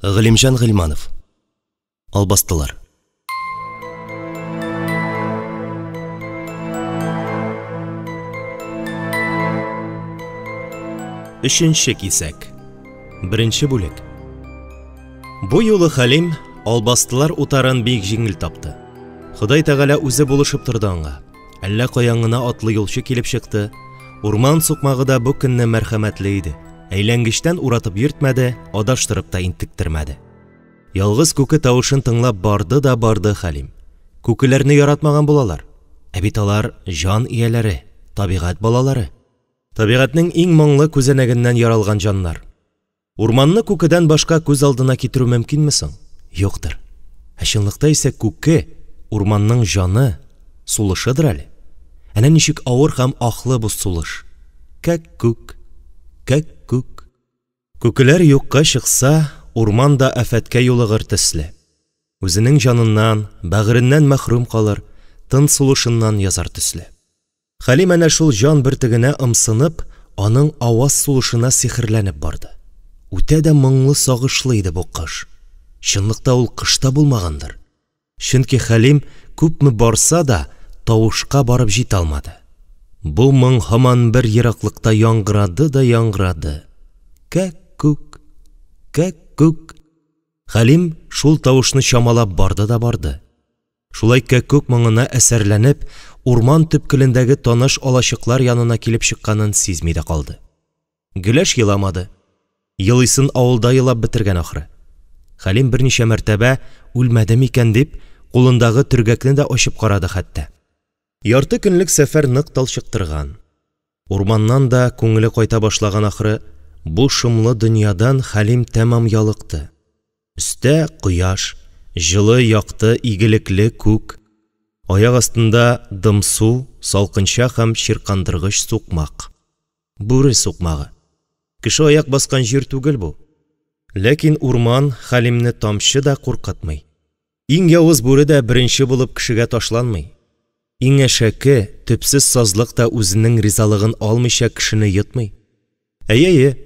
Галимҗан Гыйльманов. Албастылар. Өченче кисәк. Беренче бүлек. Бу юлы Хәлим албастылар утарын бик җиңел тапты. Ходай Тәгалә үзе булышып торды аңа. Әллә каян гына атлы юлчы килеп чыкты. Урман сукмагы да бу көнне мәрхәмәтле иде. Әйләнгечтән уратып йөртмәде, адаштырып та интектермәде. Ялгыз күке тавышын тыңлап барды да барды Хәлим. Күкеләрне яратмаган булалар. Ә бит алар җан ияләре, табигать балалары. Табигатьнең иң моңлы күзәнәгеннән яралган җаннар. Урманны күкедән башка күз алдына китерү мөмкинме соң? Юктыр. Ә чынлыкта исә күке, урманның җаны, сулышыдыр әле. Әнә ничек авыр һәм ахлы бу сулыш. Кәк-күк, кәк-күк. Күкеләр юкка чыкса, урман да афәткә юлыгыр төсле. Үзенең җаныннан, бәгыреннән мәхрүм калыр, тын-сулышыннан язар төсле. Хәлим әнә шул җан бөртегенә ымсынып, аның аваз-сулышына сихерләнеп барды. Үтә дә моңлы-сагышлы иде бу кош. Чынлыкта ул кош та булмагандыр. Чөнки Хәлим, күпме барса да, тавышка барып җитә алмады. Бу моң һаман бер ераклыкта яңгырады да яңгырады. Кәк-күк! Кәк-күк! Хәлим шул тавышны чамалап барды да барды. Шулай кәккүк моңына әсәрләнеп, урман төпкелендәге таныш алачыклар янына килеп чыкканын сизми дә калды. Гөләш еламады. Елыйсын авылда елап бетергән ахры. Хәлим берничә мәртәбә, үлмәде микән дип, кулындагы төргәкне дә ачып карады хәтта. Ярты көнлек сәфәр нык талчыктырган. Урманнан да күңеле кайта башлаган ахры, бу шомлы дөньядан Хәлим тәмам ялыкты. Өстә, кояш, җылы, якты, игелекле күк. Аяк астында, дымсу, салкынча һәм чиркандыргыч сукмак. Бүре сукмагы. Кеше аяк баскан җир түгел бу. Ләкин урман Хәлимне тамчы да куркытмый. Иң явыз бүре дә беренче булып кешегә ташланмый. Иң әшәке, төпсез сазлык та үзенең ризалыгын алмыйча кешене йотмый. Әйе-әйе,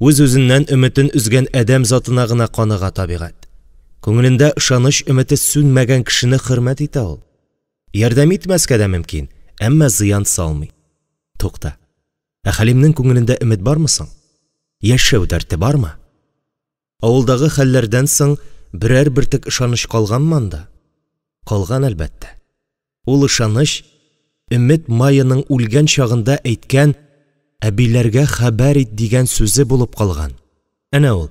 үз-үзеннән өметен өзгән адәм затына гына каныга табигать. Күңелендә ышаныч-өмете сүнмәгән кешене хөрмәт итә ул. Ярдәм итмәскә дә мөмкин, әмма зыян салмый. Тукта, ә Хәлимнең күңелендә өмет бармы соң? Яшәү дәрте бармы? Авылдагы хәлләрдән соң берәр бөртек ышаныч калганмы анда? Калган, әлбәттә. Ул ышаныч, өмет Майяның үлгән чагында әйткән Әбиләргә хәбәр ит дигән сүзе булып калган. Әнә ул,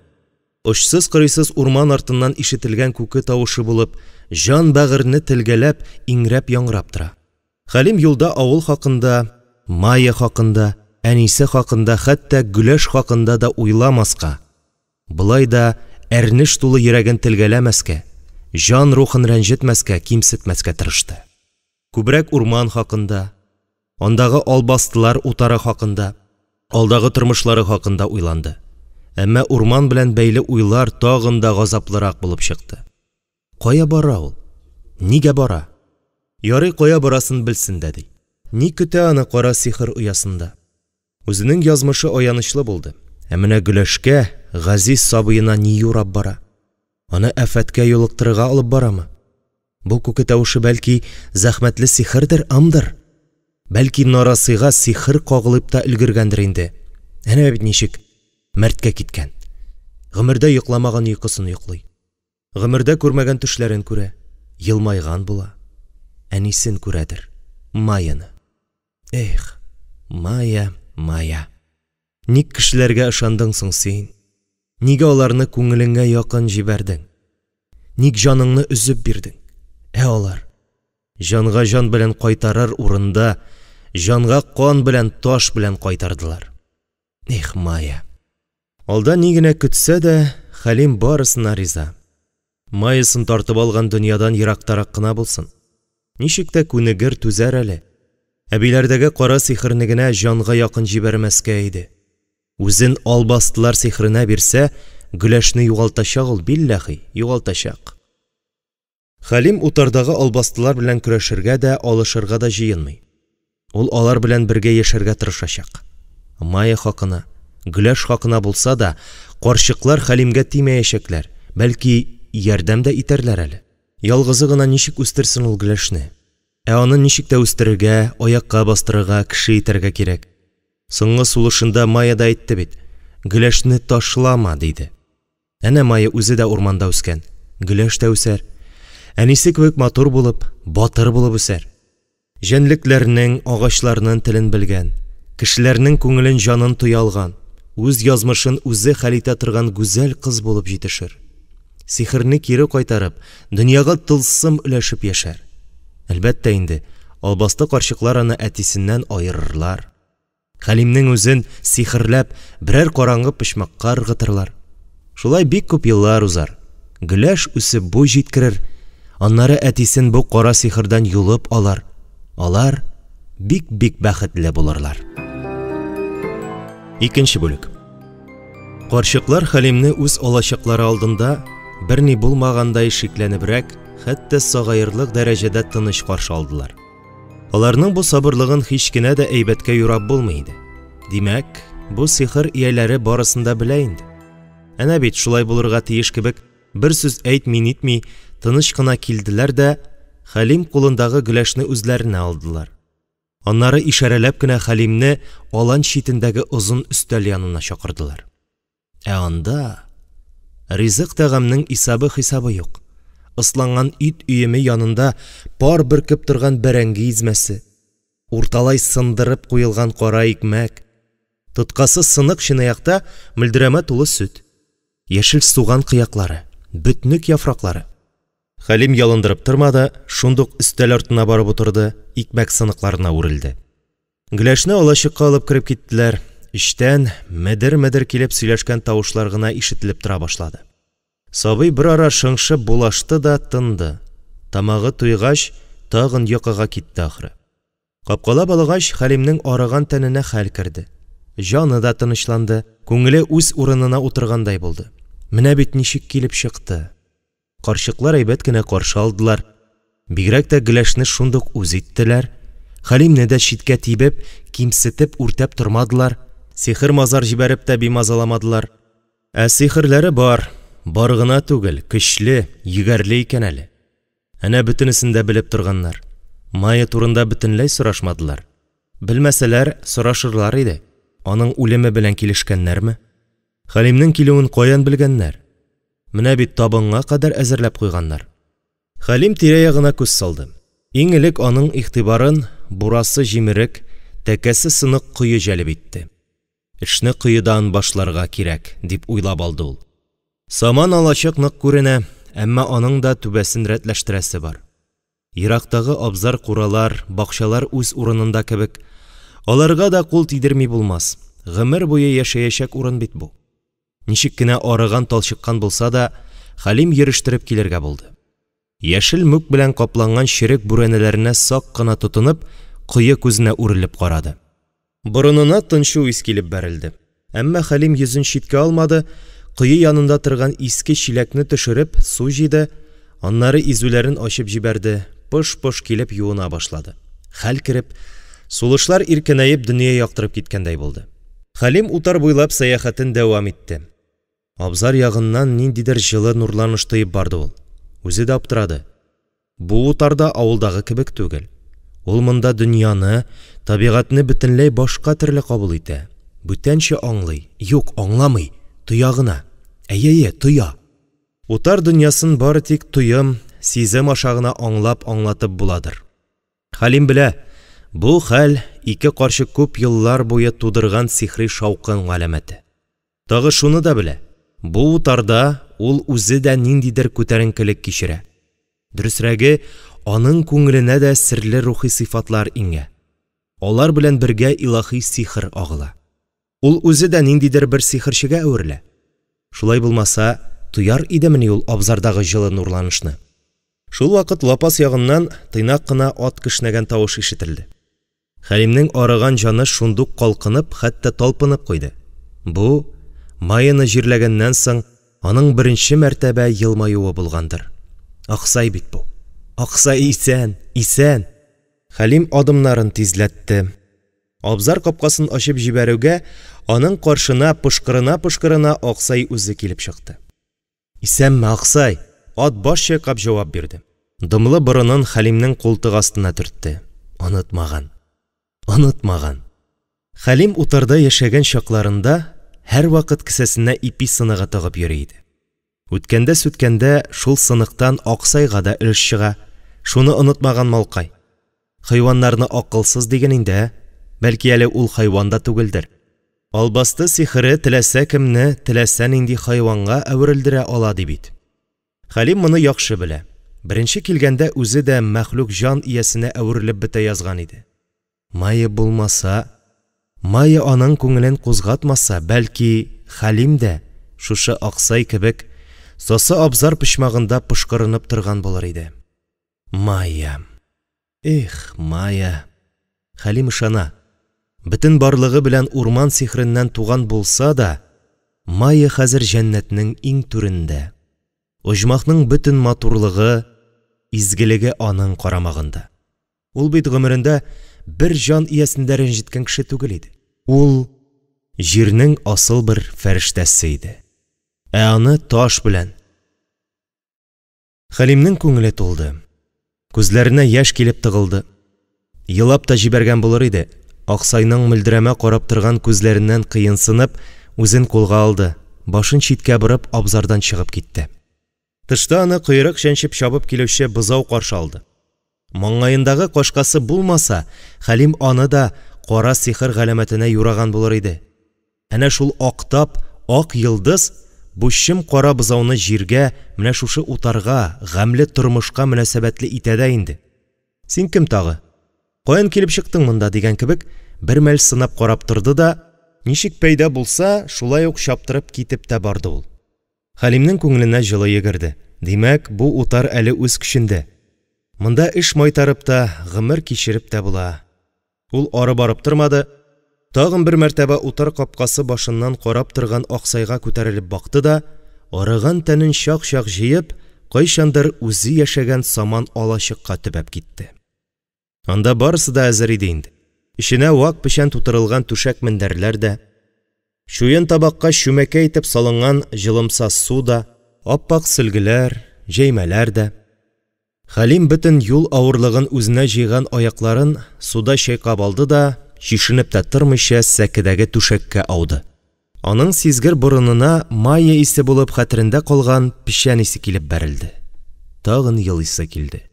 очсыз-кырыйсыз урман артыннан ишетелгән күке тавышы булып, җан-бәгырьне телгәләп, иңрәп-яңгырап тора. Хәлим юлда авыл хакында, Майя хакында, әнисе хакында, хәтта Гөләш хакында да уйламаска, болай да әрнеш тулы йөрәген телгәләмәскә, җан рухын рәнҗетмәскә, кимсетмәскә тырышты. Күбрәк урман хакында, андагы албастылар утары хакында, алдагы тормышлары хакында уйланды. Әмма урман белән бәйле уйлар тагын да газаплырак булып чыкты. Кая бара ул? Нигә бара? Ярый кая барасын белсен дә ди. Ни көтә аны кара сихер оясында? Үзенең язмышы аянычлы булды. Ә менә Гөләшкә, газиз сабыена ни юрап бара? Аны афәткә юлыктырырга алып барамы? Бу күке тавышы, бәлки, зәхмәтле сихердер, ымдыр? Бәлки, нарасыйга сихер кагылып та өлгергәндер инде. Әнә бит ничек мәрткә киткән. Гомердә йокламаган йокысын йоклый. Гомердә күрмәгән төшләрен күрә. Елмайган була. Әнисен күрәдер. Майяны. Эх, Майя, Майя. Ник кешеләргә ышандың соң син? Нигә аларны күңелеңә якын җибәрдең? Ник җаныңны өзеп бирдең? Ә алар? Җанга җан белән кайтарыр урында, җанга кан белән, таш белән кайтардылар. Эх, Майя. Алда ни генә көтсә дә, Хәлим барысына риза. Майясын тартып алган дөньядан ерактарак кына булсын. Ничек тә күнегер, түзәр әле. Әбиләрдәге кара сихерне генә җанга якын җибәрмәскә иде. Үзен албастылар сихеренә бирсә, Гөләшне югалтачак ул, билләһи, югалтачак. Хәлим утардагы албастылар белән көрәшергә дә, алышырга да җыенмый. Ул алар белән бергә яшәргә тырышачак. Майя хакына, Гөләш хакына булса да, карчыклар Хәлимгә тимәячәкләр, Бәлки, ярдәм дә итәрләр әле. Ялгызы гына ничек үстерсен ул Гөләшне? Ә аны ничек тә үстерергә, аякка бастырырга, кеше итәргә кирәк. Соңгы сулышында Майя да әйтте бит, Гөләшне ташлама, диде. Әнә Майя үзе дә урманда үскән. Гөләш тә үсәр. Әнисе кебек матур булып, батыр булып үсәр. Җәнлекләрнең, агачларнын телен белгән, кешеләрнең күңелен-җанын тоя алган, үз язмышын үзе хәл итә торган гүзәл кыз булып җитешер. Сихерне кире кайтарып, дөньяга тылсым өләшеп яшәр. Әлбәттә инде, албасты карчыклар аны әтисеннән аерырлар. Хәлимнең үзен, сихерләп, берәр караңгы почмакка ыргытырлар. Шулай бик күп еллар узар. Гөләш үсеп буй җиткерер, аннары әтисен бу кара сихердән йолып алар. Алар бик-бик бәхетле булырлар. Икенче бүлек. Карчыклар Хәлимне үз алачыклары алдында, берни булмагандай шикләнебрәк, хәтта сагаерлык дәрәҗәдә тыныч каршы алдылар. Аларның бу сабырлыгын һич кенә дә әйбәткә юрап булмый иде. Димәк, бу сихер ияләре барысын да белә инде. Әнә бит шулай булырга тиеш кебек, бер сүз әйтми-нитми, тыныч кына килделәр дә, Хәлим кулындагы Гөләшне үзләренә алдылар. Аннары ишарәләп кенә Хәлимне алан читендәге озын өстәл янына чакырдылар. Ә анда... Ризык-тәгамнең исәбе-хисабы юк. Ысланган ит өеме янында пар бөркеп торган бәрәңге измәсе, урталай сындырып куелган кара икмәк, тоткасы сынык чынаякта мөлдерәмә тулы сөт, яшел суган кыяклары, бөтнек яфраклары. Хәлим ялындырып тормады, шундук өстәл артына барып утырды, икмәк сыныкларына үрелде. Гөләшне алачыкка алып кереп киттеләр, эчтән медер-медер килеп сөйләшкән тавышлар гына ишетелеп тора башлады. Сабый берара шыңшып булашты да тынды. Тамагы туйгач, тагын йокыга китте ахры. Капкалап алгач, Хәлимнең арыган тәненә хәл керде. Җаны да тынычланды, күңеле үз урынына утыргандай булды. Менә бит ничек килеп чыкты. Карчыклар әйбәт кенә каршы алдылар. Бигрәк тә Гөләшне шундук үз иттеләр. Хәлимне дә читкә тибеп, кимсетеп, үртәп тормадылар. Сихер-мазар җибәреп тә бимазаламадылар. Ә сихерләре бар, бар гына түгел, көчле, егәрле икән әле. Әнә бөтенесен дә белеп торганнар. Майя турында бөтенләй сорашмадылар. Белмәсәләр, сорашырлар иде. Аның үлеме белән килешкәннәрме? Хәлимнең килүен каян белгәннәр? Менә бит табынга кадәр әзерләп куйганнар. Хәлим тирә-ягына күз салды. Иң элек аның игътибарын бурасы җимерек, тәкәсе сынык кое җәлеп итте. Эшне коедан башларга кирәк, дип уйлап алды ул. Саман алачык нык күренә, әмма аның да түбәсен рәтләштерәсе бар. Ерактагы абзар-куралар, бакчалар үз урынында кебек. Аларга да кул тидерми булмас, гомер буе яшәячәк урын бит бу. Ничек кенә арыган-талчыккан булса да, Хәлим йөрештереп килергә булды. Яшел мүк белән капланган черек бүрәнәләренә сак кына тотынып, кое күзенә үрелеп карады. Борынына тынчу ис килеп бәрелде. Әмма Хәлим йөзен читкә алмады, кое янында торган иске чиләкне төшереп, су җыйды, аннары изүләрен ачып җибәрде, пош-пош килеп юына башлады. Хәл кереп, сулышлар иркенәеп, дөнья яктырып киткәндәй булды. Хәлим утар буйлап сәяхәтен дәвам итте. Абзар ягыннан ниндидер җылы нурланыш тоеп барды ул. Үзе дә аптырады. Бу утар да авылдагы кебек түгел. Ул монда дөньяны, табигатьне бөтенләй башка төрле кабул итә, бүтәнчә аңлый, юк, аңламый, тоя гына. Әйе-әйе, тоя. Утар дөньясын бары тик тоем, сизем аша гына аңлап, аңлатып буладыр. Хәлим белә, бу хәл ике карчык күп еллар буе тудырган сихри шаукым галәмәте. Тагы шуны да белә, бу утарда ул үзе дә ниндидер күтәренкелек кичерә. Дөресрәге, аның күңеленә дә серле рухи сыйфатлар иңә. Алар белән бергә илаһи сихер агыла. Ул үзе дә ниндидер бер сихерчегә әверелә. Шулай булмаса, тояр идемени ул абзардагы җылы нурланышны? Шулвакыт лапас ягыннан тыйнак кына ат кешнәгән тавыш ишетелде. Хәлимнең арыган җаны шундук калкынып, хәтта талпынып куйды. Бу, Майяны җирләгәннән соң, аның беренче мәртәбә елмаюы булгандыр. Аксай бит бу! Аксай исән! Исән! Хәлим адымнарын тизләтте. Абзар капкасын ачып җибәрүгә, аның каршына, пошкырына-пошкырына, Аксай үзе килеп чыкты. Исәнме, Аксай! Ат баш чайкап җавап бирде. Дымлы борынын Хәлимнең култык астына төртте. Онытмаган. Онытмаган. Хәлим утарда яшәгән чакларында һәрвакыт кесәсенә ипи сыныгы тыгып йөри иде. Үткәндә-сүткәндә шул сыныктан Аксайга да өлеш чыга. Шуны онытмаган малкай. Хайваннарны акылсыз диген инде, ә? Бәлки әле ул хайван да түгелдер. Албасты сихере теләсә кемне теләсә нинди хайванга әверелдерә ала ди бит. Хәлим моны яхшы белә. Беренче килгәндә үзе дә мәхлук җан иясенә әверелеп бетә язган иде. Майя булмаса, Майя аның күңелен кузгатмаса, бәлки, Хәлим дә, шушы Аксай кебек, сасы абзар почмагында пошкырынып торган булыр иде. Майя. Эх, Майя. Хәлим ышана. Бөтен барлыгы белән урман сихереннән туган булса да, Майя хәзер җәннәтнең иң түрендә. Оҗмахның бөтен матурлыгы, изгелеге аның карамагында. Ул бит гомерендә бер җан иясен дә рәнҗеткән кеше түгел иде. Ул җирнең асыл бер фәрештәсе иде. Ә аны таш белән. Хәлимнең күңеле тулды. Күзләренә яшь килеп тыгылды. Елап та җибәргән булыр иде, Аксайның мөлдерәмә карап торган күзләреннән кыенсынып, үзен кулга алды, башын читкә борып, абзардан чыгып китте. Тышта аны койрык чәнчеп чабып килүче бозау каршы алды. Маңгаендагы кашкасы булмаса, Хәлим аны да кара сихер галәмәтенә юраган булыр иде. Әнә шул ак тап, ак йолдыз бу чем-кара бозауны җиргә, менә шушы утарга, гамьле тормышка мөнәсәбәтле итә дә инде. Син кем тагы? Каян килеп чыктың монда? дигән кебек, бермәл сынап карап торды да, ничек пәйда булса, шулай ук чаптырып китеп тә барды ул. Хәлимнең күңеленә җылы йөгерде. Димәк, бу утар әле үз көчендә. Монда эш майтарып та, гомер кичереп тә була. Ул ары барып тормады, тагын бер мәртәбә утар капкасы башыннан карап торган Аксайга күтәрелеп бакты да, арыган тәнен чак-чак җыеп, кайчандыр үзе яшәгән саман алачыкка төбәп китте. Анда барысы да әзер иде инде. Эченә вак печән тутырылган түшәк-мендәрләр дә, чуен табакка чүмәкәй итеп салынган җылымса су да, ап-ак сөлгеләр, җәймәләр дә. Хәлим бөтен юл авырлыгын үзенә җыйган аякларын суда чайкап алды да, чишенеп тә тормыйча, сәкедәге түшәккә ауды. Аның сизгер борынына Майя исе булып хәтерендә калган печән исе килеп бәрелде. Тагын елыйсы килде.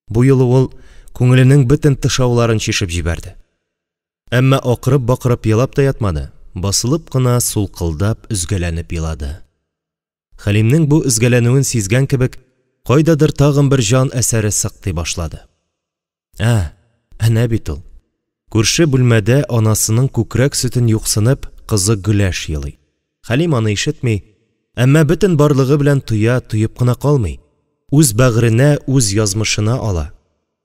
Бу юлы ул күңеленең бөтен тышауларын чишеп җибәрде. Әмма акырып-бакырып елап та ятмады, басылып кына сулкылдап, өзгәләнеп елады. Хәлимнең бу өзгәләнүен сизгән кебек, кайдадыр тагын бер җан әсәре сыктый башлады. Ә, әнә бит ул. Күрше бүлмәдә анасының күкрәк сөтен юксынып, кызы Гөләш елый. Хәлим аны ишетми, әмма бөтен барлыгы белән тоя, тоеп кына калмый, үз бәгыренә, үз язмышына ала.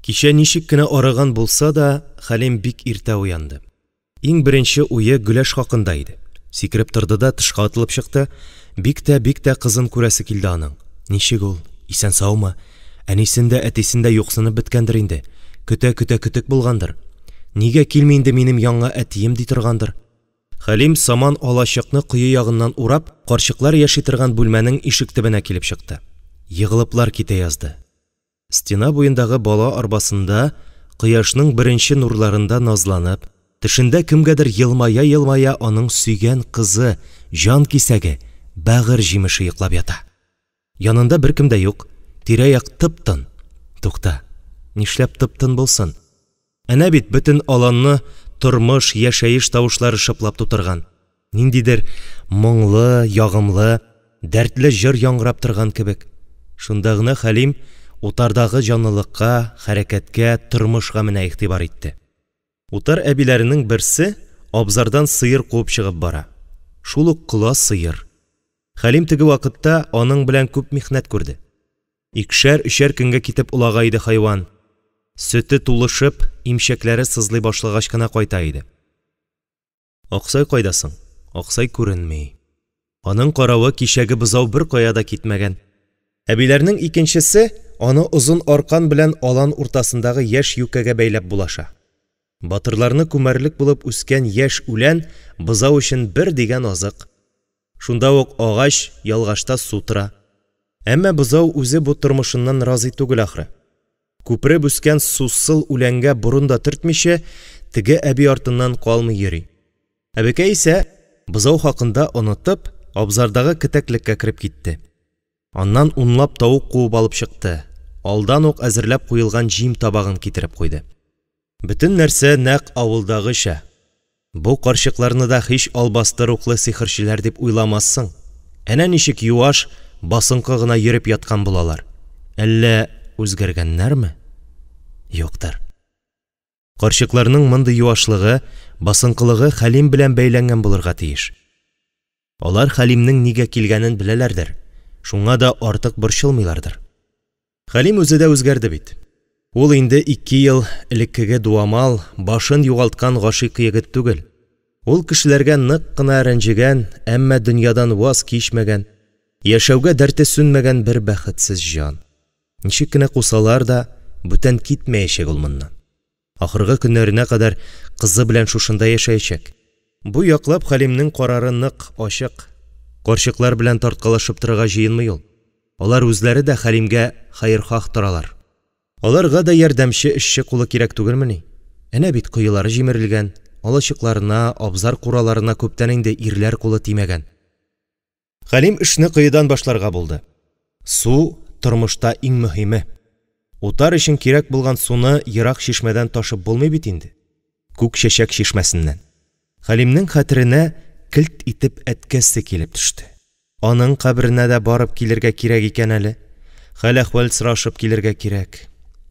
Кичә ничек кенә арыган булса да, Хәлим бик иртә уянды. Иң беренче уе Гөләш хакында иде. Сикереп торды да тышка атылып чыкты. Бик тә, бик тә кызын күрәсе килде аның. Ничек ул? Исән-саумы? Әнисен дә, әтисен дә юксынып беткәндер инде. Көтә-көтә көтек булгандыр. Нигә килми инде минем янга әтием, ди торгандыр. Хәлим саман алачыкны кое ягыннан урап, карчыклар яши торган бүлмәнең ишек төбенә килеп чыкты. Егылыплар китә язды. Стена буендагы бала арбасында кояшның беренче нурларында назланып, төшендә кемгәдер елмая-елмая аның сөйгән кызы, җан кисәге, бәгырь җимеше йоклап ята. Янында беркем дә юк, тирә-як тып-тын. Тукта, нишләп тып-тын булсын? Әнә бит бөтен аланны тормыш, яшәеш тавышлары шыплап тутырган. Ниндидер моңлы, ягымлы, дәртле җыр яңгырап торган кебек. Шунда гына Хәлим утардагы җанлылыкка, хәрәкәткә, тормыш гаменә игътибар итте. Утар әбиләренең берсе абзардан сыер куып чыгып бара. Шул ук кола сыер. Хәлим теге вакытта аның белән күп михнәт күрде. Икешәр-өчәр көнгә китеп олага иде хайван. Сөте тулышып, имчәкләре сызлый башлагач кына кайта иде. Аксай кайда соң? Аксай күренми. Аның каравы кичәге бозау беркая да китмәгән. Әбиләрнең икенчесе аны озын аркан белән алан уртасындагы яшь юкәгә бәйләп булаша. Батырларны күмәрлек булып үскән яшь үлән бозау өчен бер дигән азык. Шунда ук агач ялгашта су тора. Әмма бозау үзе бу тормышыннан разый түгел ахры. Күпереп үскән сусыл үләнгә борын да төртмичә, теге әби артыннан калмый йөри. Әбекәй исә, бозау хакында онытып, абзардагы кетәклеккә кереп китте. Аннан унлап тавык куып алып чыкты, алдан ук әзерләп куелган җим табагын китереп куйды. Бөтен нәрсә нәкъ авылдагыча. Бу карчыкларны да һич албасты рухлы сихерчеләр дип уйламассың. Әнә ничек юаш, басынкы гына йөреп яткан булалар. Әллә үзгәргәннәрме? Юктыр. Карчыкларның мондый юашлыгы, басынкылыгы Хәлим белән бәйләнгән булырга тиеш. Алар Хәлимнең нигә килгәнен беләләрдер, шуңа да артык борчылмыйлардыр. Хәлим үзе дә үзгәрде бит. Ул инде ике ел элеккеге дуамал, башын югалткан гашыйк егет түгел. Ул кешеләргә нык кына рәнҗегән, әмма дөньядан ваз кичмәгән, яшәүгә дәрте сүнмәгән бер бәхетсез җан. Ничек кенә кусалар да, бүтән китмәячәк ул моннан. Ахыргы көннәренә кадәр кызы белән шушында яшәячәк. Бу яклап Хәлимнең карары нык, ачык. Карчыклар белән тарткалашып торырга җыенмый ул. Алар үзләре дә Хәлимгә хәерхаһ торалар. Аларга да ярдәмче эшче кулы кирәк түгелмени? Әнә бит коелары җимерелгән, алачыкларына, абзар-кураларына күптән инде ирләр кулы тимәгән. Хәлим эшне коедан башларга булды. Су, тормышта иң мөһиме. Утар өчен кирәк булган суны ерак чишмәдән ташып булмый бит инде. Күк чәчәк чишмәсеннән. Хәлимнең хәтеренә келт итеп әткәсе килеп төште. Аның каберенә дә барып килергә кирәк икән әле. Хәл-әхвәл сорашып килергә кирәк.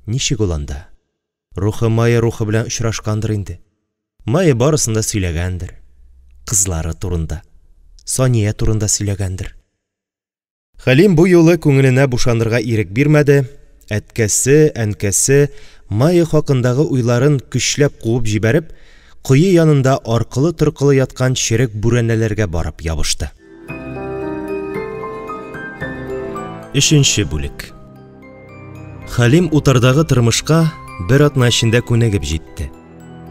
Ничек ул анда? Рухы Майя рухы белән очрашкандыр инде. Майя барысын да сөйләгәндер. Кызлары турында. Сания турында сөйләгәндер. Хәлим бу юлы күңеленә бушанырга ирек бирмәде, әткәсе, әнкәсе, Майя хакындагы уйларын көчләп куып җибәреп, кое янында аркылы-торкылы яткан черек бүрәнәләргә барып ябышты. Өченче бүлек. Хәлим утардагы тормышка бер атна эчендә күнегеп җитте.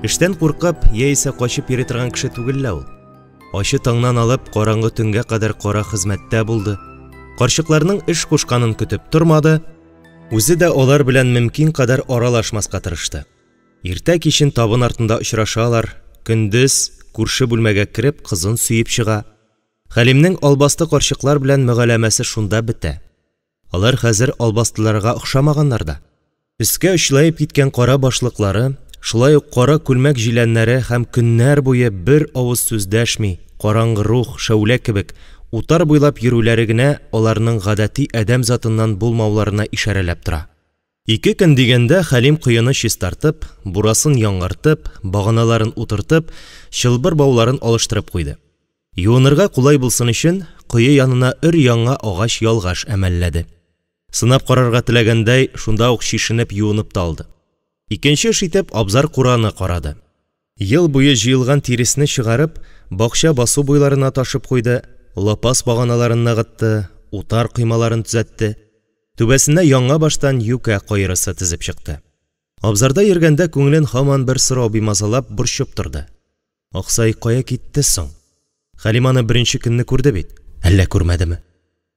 Эштән куркып яисә качып йөри торган кеше түгел лә ул. Ачы таңнан алып караңгы төнгә кадәр кара хезмәттә булды. Карчыкларның эш кушканын көтеп тормады, үзе дә алар белән мөмкин кадәр аралашмаска тырышты. Иртә кичен табын артында очрашалар, көндез күрше бүлмәгә кереп кызын сөеп чыга. Хәлимнең албасты карчыклар белән мөгаләмәсе шунда бетә. Алар хәзер албастыларга охшамаганнар да. Өскә очлаеп киткән кара башлыклары, шулай ук кара күлмәк-җиләннәре һәм көннәр буе бер авыз сүз дәшми, караңгы рух, шәүлә кебек, утар буйлап йөрүләре генә аларның гадәти адәм затыннан булмауларына ишарәләп тора. Ике көн дигәндә Хәлим коены чистартып, бурасын яңартып, баганаларын утыртып, чылбыр бауларын алыштырып куйды. Юынырга кулай булсын өчен, кое янына өр-яңа агач ялгаш әмәлләде. Сынап карарга теләгәндәй, шунда ук чишенеп юынып та алды. Икенче эш итеп абзар-кураны карады. Ел буе җыелган тиресне чыгарып, бакча-басу буйларына ташып куйды, лапас баганаларын ныгытты, утар коймаларын төзәтте. Түбәсенә яңа баштан юкә кайрысы тезеп чыкты. Абзарда йөргәндә күңелен һаман бер сорау бимазалап, борчып торды. Аксай кая китте соң? Хәлим аны беренче көнне күрде бит. Әллә күрмәдеме?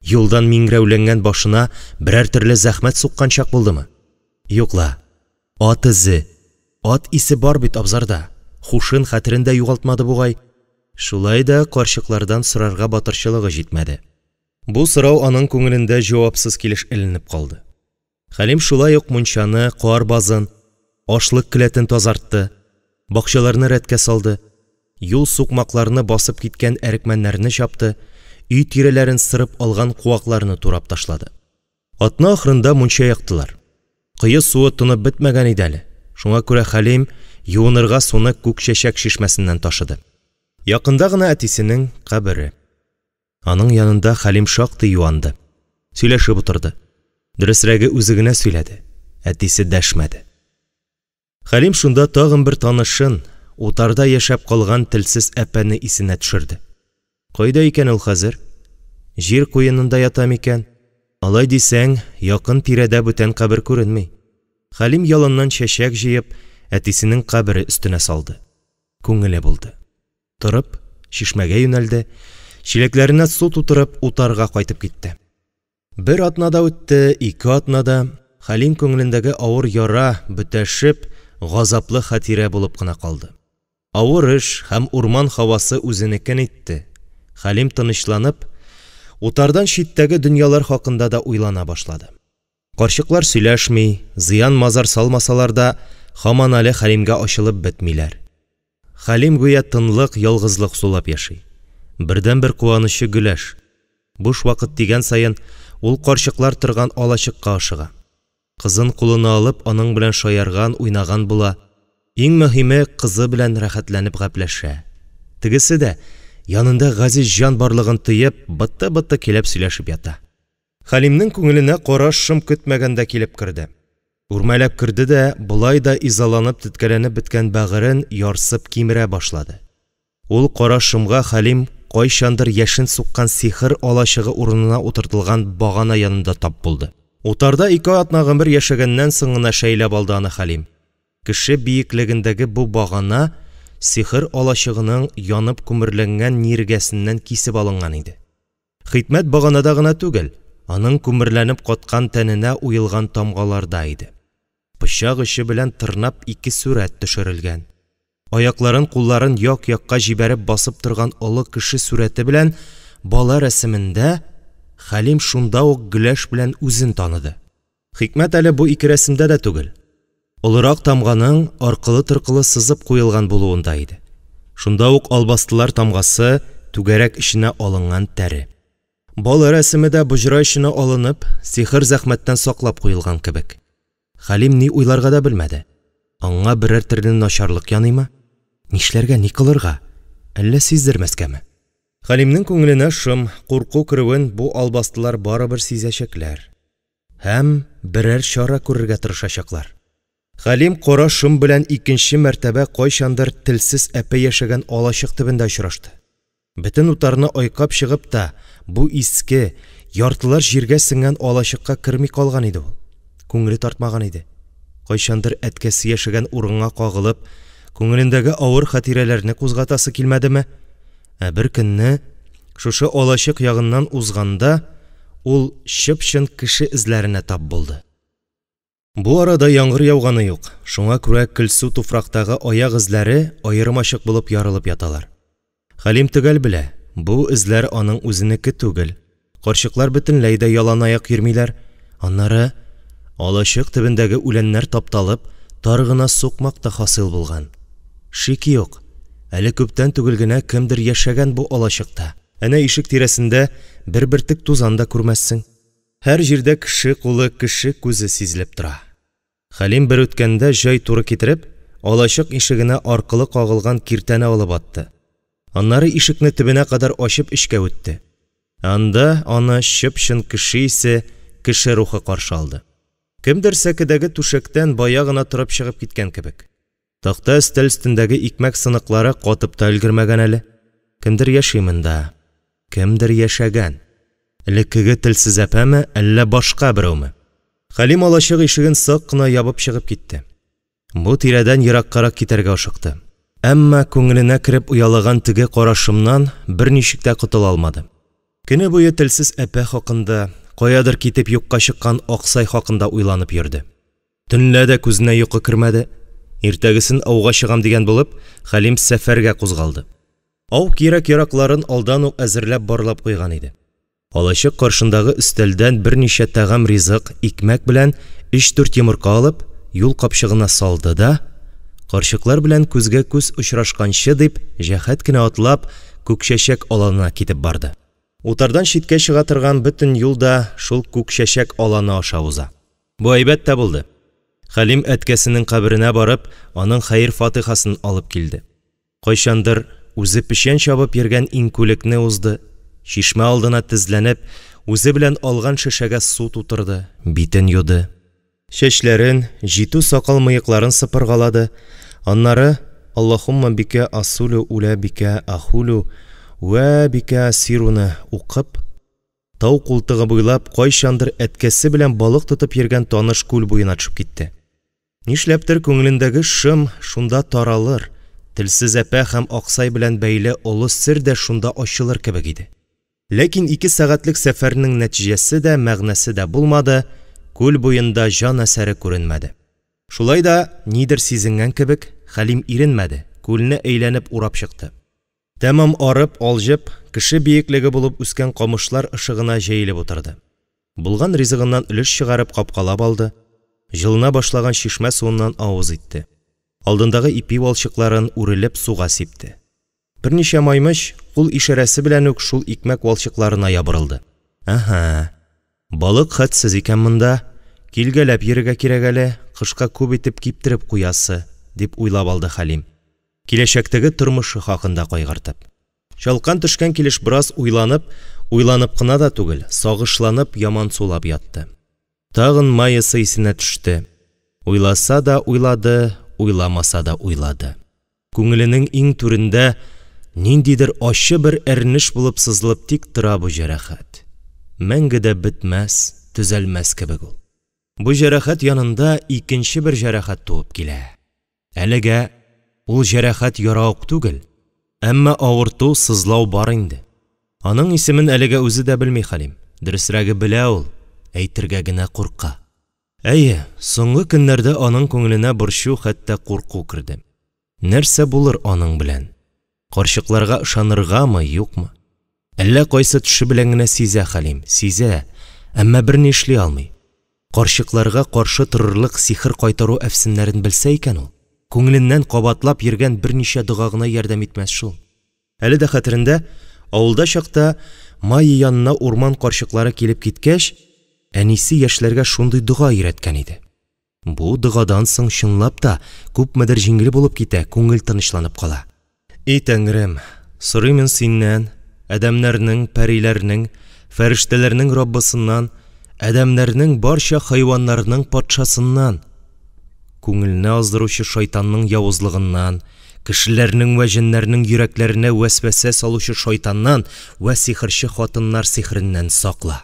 Юлдан миңрәүләнгән башына берәр төрле зәхмәт суккан чак булдымы? Юк ла. Ат эзе, ат исе бар бит абзарда. Хушын, хәтерен дә югалтмады бугай. Шулай да карчыклардан сорарга батырчылыгы җитмәде. Бу сорау аның күңелендә җавапсыз килеш эленеп калды. Хәлим шулай ук мунчаны, кар базын, ашлык келәтен тазартты, бакчаларны рәткә салды, юл-сукмакларны басып киткән әрекмәннәрне чапты, өй тирәләрен сырып алган куакларны турап ташлады. Атна ахырында мунча яктылар. Кое суы тонып бетмәгән иде әле. Шуңа күрә Хәлим юынырга суны Күкчәчәк чишмәсеннән ташыды. Якында гына әтисенең кабере. Аның янында Хәлим шактый юанды. Сөйләшеп утырды. Дөресрәге үзе генә сөйләде. Әтисе дәшмәде. Хәлим шунда тагын бер танышын, утарда яшәп калган телсез әпәне исенә төшерде. Кайда икән ул хәзер? Җир куенында ята микән? Алай дисәң, якын тирәдә бүтән кабер күренми. Хәлим яланнан чәчәк җыеп, әтисенең кабере өстенә салды. Күңеле булды. Торып, чишмәгә юнәлде. чиләкләренә су тутырып, утарга кайтып китте. Бер атна да үтте, ике атна да. Хәлим күңелендәге авыр яра, бөтәшеп, газаплы хатирә булып кына калды. Авыр эш һәм урман һавасы үзенекен итте, Хәлим тынычланып, утардан читтәге дөньялар хакында да уйлана башлады. Карчыклар сөйләшми, зыян-мазар салмасалар да, һаман әле Хәлимгә ачылып бетмиләр. Хәлим гүя тынлык, ялгызлык сулап яши. Бердәнбер куанычы Гөләш. Буш вакыт тигән саен, ул карчыклар торган алачыкка ашыга. Кызын кулына алып, аның белән шаярган, уйнаган була. Иң мөһиме, кызы белән рәхәтләнеп гәпләшә. Тегесе дә, янында газиз җан барлыгын тоеп, быты-быты килеп сөйләшеп ята. Хәлимнең күңеленә кара шом көтмәгәндә килеп керде. Үрмәләп керде дә, болай да изаланып теткәләнеп беткән бәгырен ярсып кимерә башлады. Ул кара шомга Хәлим кайчандыр яшен суккан сихер алачыгы урынына утыртылган багана янында тап булды. Утарда ике атна гомер яшәгәннән соң гына шәйләп алды аны Хәлим. Кеше биеклегендәге бу багана сихер алачыгының янып күмерләнгән ниргәсеннән кисеп алынган иде. Хикмәт баганада гына түгел, аның күмерләнеп каткан тәненә уелган тамгаларда иде. Пычак очы белән тырнап ике сурәт төшерелгән. Аякларын, кулларын як-якка җибәреп басып торган олы кеше сурәте белән бала рәсемендә Хәлим шунда ук Гөләш белән үзен таныды. Хикмәт әле бу ике рәсемдә дә түгел. Олырак тамганың аркылы-торкылы сызып куелган булуында иде. Шунда ук албастылар тамгасы, түгәрәк эченә алынган тәре. Бала рәсеме дә боҗра эченә алынып, сихер-зәхмәттән саклап куелган кебек. Хәлим ни уйларга да белмәде. Аңа берәр төрле начарлык яныймы? Нишләргә, ни кылырга? Әллә сиздермәскәме? Хәлимнең күңеленә шом, курку керүен бу албастылар барыбер сизәчәкләр. Һәм берәр чара күрергә тырышачаклар. Хәлим кара шом белән икенче мәртәбә кайчандыр телсез әпә яшәгән алачык төбендә очрашты. Бөтен утарны айкап чыгып та, бу иске, яртылаш җиргә сеңгән алачыкка керми калган иде ул. Күңеле тартмаган иде. Кайчандыр әткәсе яшәгән урынга кагылып, күңелендәге авыр хатирәләрне кузгатасы килмәдеме? Ә бер көнне, шушы алачык ягыннан узганда, ул чып-чын кеше эзләренә тап булды. Бу арада яңгыр яуганы юк, шуңа күрә көлсу туфрактагы аяк эзләре аерым-ачык булып ярылып яталар. Хәлим төгәл белә, бу эзләр аның үзенеке түгел. Карчыклар бөтенләй дә яланаяк йөрмиләр. Аннары, алачык төбендәге үләннәр тапталып, тар гына сукмак та хасил булган. Шик юк, әле күптән түгел генә кемдер яшәгән бу алачыкта. Әнә ишек тирәсендә бер бөртек тузан да күрмәссең. Һәр җирдә кеше кулы, кеше күзе сизелеп тора. Хәлим бер үткәндә җай туры китереп, алачык ишегенә аркылы кагылган киртәне алып атты. Аннары ишекне төбенә кадәр ачып эчкә үтте. Анда аны чып-чын кеше исе, кеше рухы каршы алды. Кемдер сәкедәге түшәктән бая гына торып чыгып киткән кебек. Такта өстәл өстендәге икмәк сыныклары катып та өлгермәгән әле. Кемдер яши монда. Кемдер яшәгән. Элеккеге телсез әпәме, әллә башка берәүме? Хәлим алачык ишеген сак кына ябып чыгып китте. Бу тирәдән ераккарак китәргә ашыкты. Әмма күңеленә кереп оялаган теге кара шомнан берничек тә котыла алмады. Көне буе телсез әпә хакында, каядыр китеп юкка чыккан Аксай хакында уйланып йөрде. Төнлә дә күзенә йокы кермәде. Иртәгесен ауга чыгам дигән булып, Хәлим сәфәргә кузгалды. Ау кирәк-яракларын алдан ук әзерләп барлап куйган иде. Алачык каршындагы өстәлдән берничә тәгам ризык, икмәк белән өч-дүрт йомырка алып, юл капчыгына салды да, карчыклар белән күзгә-күз очрашканчы дип, җәһәт кенә атлап, Күкчәчәк аланына китеп барды. Утардан читкә чыга торган бөтен юл да шул Күкчәчәк аланы аша уза. Бу әйбәт тә булды. Хәлим әткәсенең каберенә барып, аның хәер-фатихасын алып килде. Кайчандыр үзе печән чабып йөргән иңкүлекне узды, чишмә алдына тезләнеп, үзе белән алган шешәгә су тутырды, битен юды. Чәчләрен, җитү сакал-мыекларын сыпыргалады, аннары Аллаһумма бикә асулю үлә бикә ахулю вә бикә асируны укып, тау култыгы буйлап кайчандыр әткәсе белән балык тотып йөргән таныш күл буена төшеп китте. Нишләптер күңелендәге шом шунда таралыр, телсез әпә һәм Аксай белән бәйле олы сер дә шунда ачылыр кебек иде. Ләкин ике сәгатьлек сәфәрнең нәтиҗәсе дә, мәгънәсе дә булмады, күл буенда җан әсәре күренмәде. Шулай да, нидер сизенгән кебек, Хәлим иренмәде, күлне әйләнеп урап чыкты. Тәмам арып, алҗып, кеше биеклеге булып үскән камышлар ышыгына җәелеп утырды. Булган ризыгыннан өлеш чыгарып капкалап алды, җылына башлаган чишмә суыннан авыз итте. Алдындагы ипи валчыкларын үрелеп суга сипте. Берничә маймыч кул ишарәсе белән үк шул икмәк валчыкларына ябырылды. Әһә, балык хәтсез икән монда, килгәләп йөрергә кирәк әле, кышка күп итеп киптереп куясы, дип уйлап алды Хәлим, киләчәктәге тормышы хакында кайгыртып. Чалкан төшкән килеш бераз уйланып, уйланып кына да түгел, сагышланып, ямансулап ятты. Тагын Майясы исенә төште. Уйласа да уйлады, уйламаса да уйлады. Күңеленең иң түрендә ниндидер ачы бер әрнеш булып сызылып тик тора бу җәрәхәт. Мәңге дә бетмәс, төзәлмәс кебек ул. Бу җәрәхәт янында икенче бер җәрәхәт туып килә. Әлегә ул җәрәхәт яра ук түгел, әмма авырту, сызлау бар инде. Аның исемен әлегә үзе дә белми Хәлим. Дөресрәге, белә ул, әйтергә генә курка. Әйе, соңгы көннәрдә аның күңеленә борчу, хәтта курку керде. Нәрсә булыр аның белән? Карчыкларга ышаныргамы, юкмы? Әллә кайсы төше белән генә сизә Хәлим, сизә, әмма берни эшли алмый. Карчыкларга каршы торырлык сихер кайтару әфсеннәрен белсә икән ул, күңеленнән кабатлап йөргән берничә дога гына ярдәм итмәс шул. Әле дә хәтерендә, авылда чакта Майя янына урман карчыклары килеп киткәч, әнисе яшьләргә шундый дога өйрәткән иде. Бу догадан соң чынлап та күпмедер җиңел булып китә, күңел тынычланып кала. И Тәңрем, сорыймын синнән, адәмнәрнең, пәриләрнең, фәрештәләрнең Раббысыннан, адәмнәрнең, барча хайваннарның патшасыннан, күңелне аздыручы шайтанның явызлыгыннан, кешеләрнең вә җеннәрнең йөрәкләренә вәсвәсә салучы шайтаннан вә сихерче хатыннар сихереннән сакла.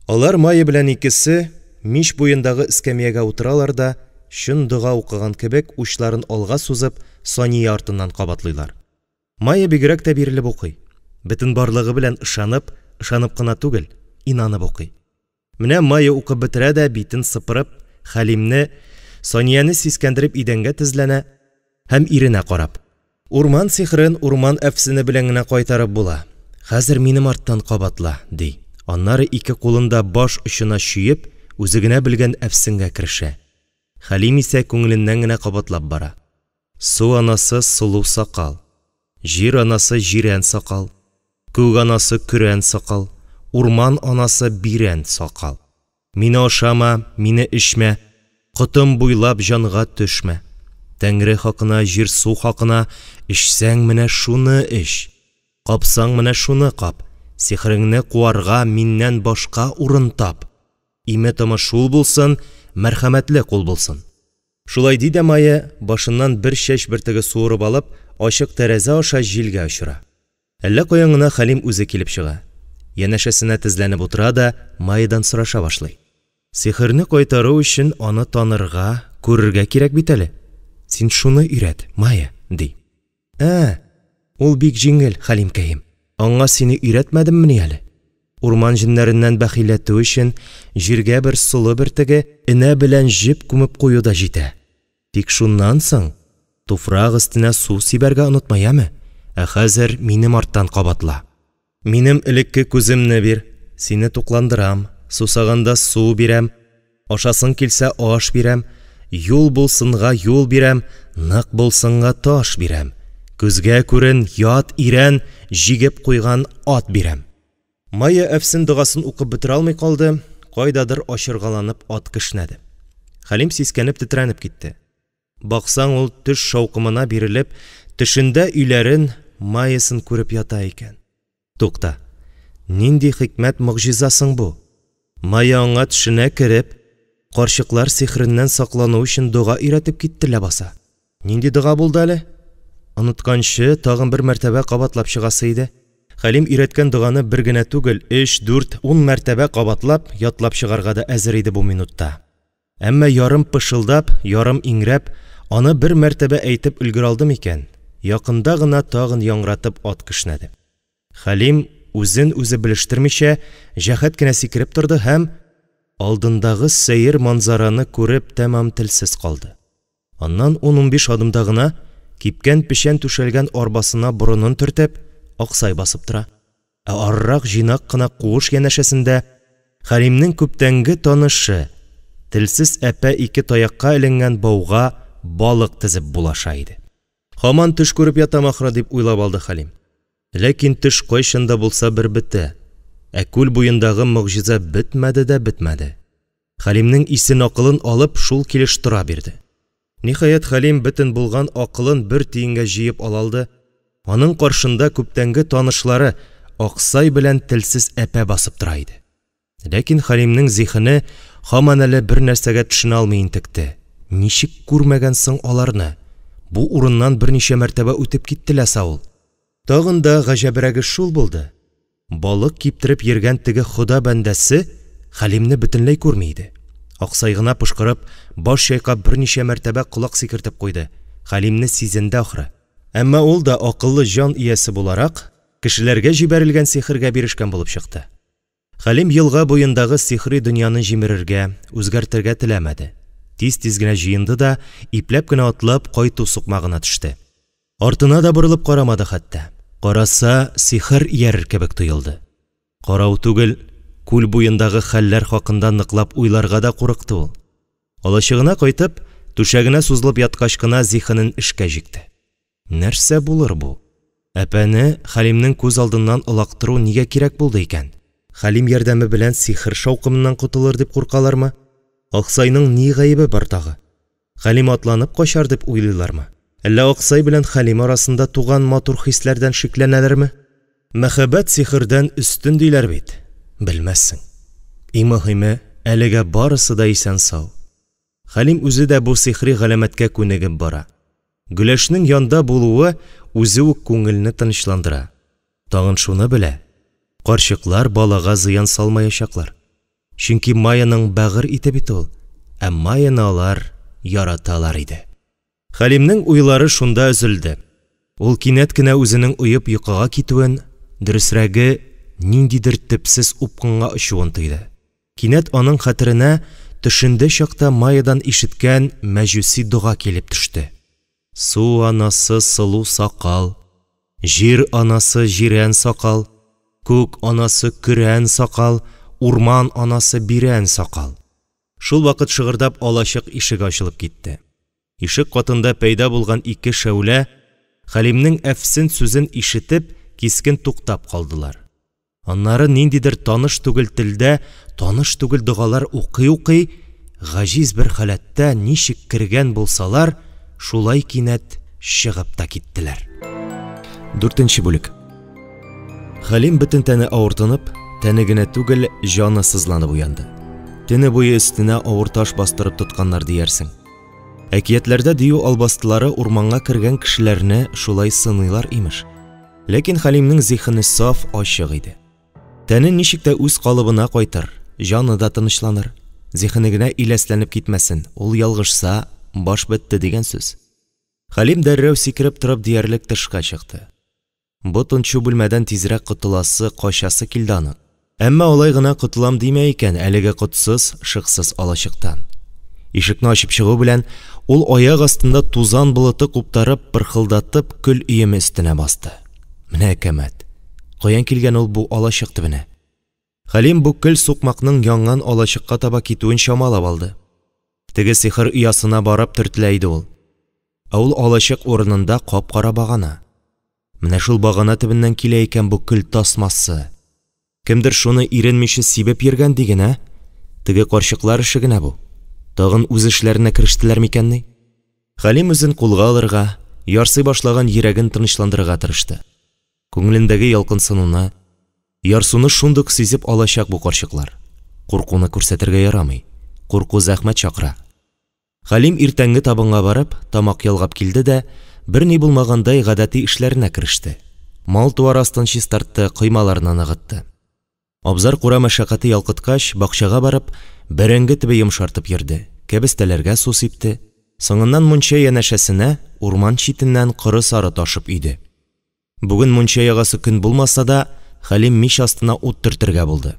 Алар Майя белән икесе мич буендагы эскәмиягә утыралар да, чын дога укыган кебек, учларын алга сузып, Сания артыннан кабатлыйлар. Майя бигрәк тә бирелеп укый. Бөтен барлыгы белән ышанып, ышанып кына түгел, инанып укый. Менә Майя укып бетерә дә, битен сыпырып, Хәлимне, Санияне сискәндереп идәнгә тезләнә һәм иренә карап. Урман сихерен урман әфсене белән генә кайтарып була. Хәзер минем арттан кабатла, ди. Аннары ике кулын да баш очына чөеп, үзе генә белгән әфсенгә керешә. Хәлим исә күңеленнән генә кабатлап бара. Су анасы сылу сакал. Җир анасы җирән сакал. Күк анасы көрән сакал. Урман анасы бирән сакал. Мине ашама, мине эчмә, котым буйлап җанга төшмә. Тәңре хакына, җир-су хакына, эчсәң менә шуны эч. Капсаң менә шуны кап. Сихереңне куарга миннән башка урын тап. Име-томы шул булсын, мәрхәмәтле кул булсын. Шулай ди дә Майя, башыннан бер чәч бөртеге суырып алып, ачык тәрәзә аша җилгә очыра. Әллә каян гына Хәлим үзе килеп чыга. Янәшәсенә тезләнеп утыра да Майядан сораша башлый. Сихерне кайтару өчен аны танырга, күрергә кирәк бит әле. Син шуны өйрәт, Майя, ди. Ә, ул бик җиңел, Хәлимкәем. Аңа сине өйрәтмәдеммени әле? Урман җеннәреннән бәхилләтү өчен җиргә бер солы бөртеге, энә белән җеп күмеп кую да җитә. Тик шуннан соң туфрак өстенә су сибәргә онытма, яме? Ә хәзер минем арттан кабатла. Минем элекке күземне бир, сине тукландырам, сусаганда су бирәм, ашасың килсә аш бирәм, юл булсынга юл бирәм, нык булсынга таш бирәм, күзгә күрен, ят ирән, җигеп куйган ат бирәм. Майя әфсен догасын укып бетерә алмый калды, кайдадыр ачыргаланып ат кешнәде. Хәлим сискәнеп тетрәнеп китте. Баксаң, ул төш шаукымына бирелеп, төшендә өйләрен, Майясын күреп ята икән. Тукта, нинди хикмәт могҗиза соң бу? Майя аңа төшенә кереп, карчыклар сихереннән саклану өчен дога өйрәтеп китте ләбаса. Нинди дога булды әле? Онытканчы, тагын бер мәртәбә кабатлап чыгасы иде. Хәлим өйрәткән доганы бер генә түгел, өч, дүрт, ун мәртәбә кабатлап, ятлап чыгарга да әзер иде бу минутта. Әмма ярым пышылдап, ярым иңрәп, аны бер мәртәбә әйтеп өлгерә алды микән, якында гына тагын яңгыратып ат кешнәде. Хәлим үзен-үзе белештермичә, җәһәт кенә сикереп торды һәм, алдындагы сәер манзараны күреп, тәмам телсез калды. Аннан ун-унбиш адымда гына, кипкән печән түшәлгән арбасына борынын төртеп, Аксай басып тора. Ә арырак җыйнак кына куыш янәшәсендә Хәлимнең күптәнге танышы, телсез әпә ике таякка эленгән бауга балык тезеп булаша иде. Һаман төш күреп ятам ахры, дип уйлап алды Хәлим. Ләкин төш кайчан да булса бер бетә. Ә күл буендагы могҗиза бетмәде дә бетмәде. Хәлимнең исен-акылын алып, шул килеш тора бирде. Ниһаять, Хәлим бөтен булган акылын бер тиенгә җыеп ала алды, аның каршында күптәнге танышлары Аксай белән телсез әпә басып тора иде. Ләкин Хәлимнең зиһене һаман әле бер нәрсәгә төшенә алмый интекте, ничек күрмәгән соң аларны, бу урыннан берничә мәртәбә үтеп китте ләса ул. Тагын да гаҗәбрәге шул булды, балык киптереп йөргән теге Хода бәндәсе Хәлимне бөтенләй күрми иде. Аксай гына пошкырып, баш чайкап берничә мәртәбә колак сикертеп куйды, Хәлимне сизенде ахры. Әмма ул да акыллы җан иясе буларак, кешеләргә җибәрелгән сихергә бирешкән булып чыкты. Хәлим елга буендагы сихри дөньяны җимерергә, үзгәртергә теләмәде. Тиз-тиз генә җыенды да, ипләп кенә атлап, кайту сукмагына төште. Артына да борылып карамады хәтта. Караса, сихер иярер кебек тоелды. Карау түгел, күл буендагы хәлләр хакында ныклап уйларга да курыкты ул. Алачыгына кайтып, түшәгенә сузылып яткач кына зиһенен эшкә җикте. Нәрсә булыр бу? Әпәне Хәлимнең күз алдыннан олактыру нигә кирәк булды икән? Хәлим ярдәме белән сихер шаукымыннан котылыр дип куркалармы? Аксайның ни гаебе бар тагы? Хәлим атланып качар дип уйлыйлармы? Әллә Аксай белән Хәлим арасында туган матур хисләрдән шикләнәләрме? Мәхәббәт сихердән өстен диләр бит. Белмәссең. Иң мөһиме, әлегә барысы да исән-сау. Хәлим үзе дә бу сихри галәмәткә күнегеп бара. Гөләшнең янда булуы үзе үк күңелне тынычландыра. Тагын шуны белә, карчыклар балага зыян салмаячаклар. Чөнки Майяның бәгырь ите бит ул, ә Майяны алар яраталар иде. Хәлимнең уйлары шунда өзелде. Ул кинәт кенә үзенең оеп йокыга китүен, дөресрәге, ниндидер төпсез упкынга очуын тойды. Кинәт аның хәтеренә төшендә чакта Майядан ишеткән мәҗүси дога килеп төште. Су анасы сылу сакал, җир анасы җирән сакал, күк анасы көрән сакал, урман анасы бирән сакал. Шул вакыт шыгырдап алачык ишеге ачылып китте. Ишек катында пәйда булган ике шәүлә, Хәлимнең әфсен сүзен ишетеп, кискен туктап калдылар. Аннары ниндидер таныш түгел телдә таныш түгел догалар укый-укый, гаҗиз бер халәттә ничек кергән булсалар, шулай кинәт чыгып та киттеләр. Дүртенче бүлек. Хәлим бөтен тәне авыртынып, тәне генә түгел, җаны сызланып уянды. Төне буе өстенә авыр таш бастырып тотканнар диярсең. Әкиятләрдә дию албастылары урманга кергән кешеләрне шулай сыныйлар, имеш. Ләкин Хәлимнең зиһене саф, ачык иде. Тәне ничек тә үз калыбына кайтыр, җаны да тынычланыр. Зиһене генә иләсләнеп китмәсен, ул ялгышса, баш бетте дигән сүз. Хәлим дәррәү сикереп торып диярлек тышка чыкты. Бу тынчу бүлмәдән тизрәк котыласы, качасы килде аның. Әмма алай гына котылам димә икән әлеге котсыз, шыксыз алачыктан. Ишекне ачып чыгу белән, ул аяк астында тузан болыты куптарып, пырхылдатып, көл өеме өстенә басты. Менә әкәмәт! Каян килгән ул бу алачык төбенә? Хәлим бу көл сукмакның янган алачыкка таба китүен чамалап алды. Теге сихер оясына барып төртелә иде ул. Ә ул алачык урынында кап-кара багана. Менә шул багана төбеннән килә икән бу көл тасмасы. Кемдер шуны иренмичә сибеп йөргән диген, ә? Теге карчыклар эше генә бу. Тагын үз эшләренә керештеләр микәнни? Хәлим үзен кулга алырга, ярсый башлаган йөрәген тынычландырырга тырышты. Күңелендәге ялкынсынуны, ярсуны шундук сизеп алачак бу карчыклар. Куркуны күрсәтергә ярамый. Курку зәхмәт чакыра. Хәлим иртәнге табынга барып, тамак ялгап килде дә, берни булмагандай гадәти эшләренә кереште. Мал-туар астын чистартты, коймаларны ныгытты. Абзар-кура мәшәкате ялкыткач, бакчага барып, бәрәңге төбе йомшартып йөрде, кәбестәләргә су сипте. Соңыннан мунча янәшәсенә, урман читеннән коры-сары ташып өйде. Бүген мунча ягасы көн булмаса да, Хәлим мич астына ут төртергә булды.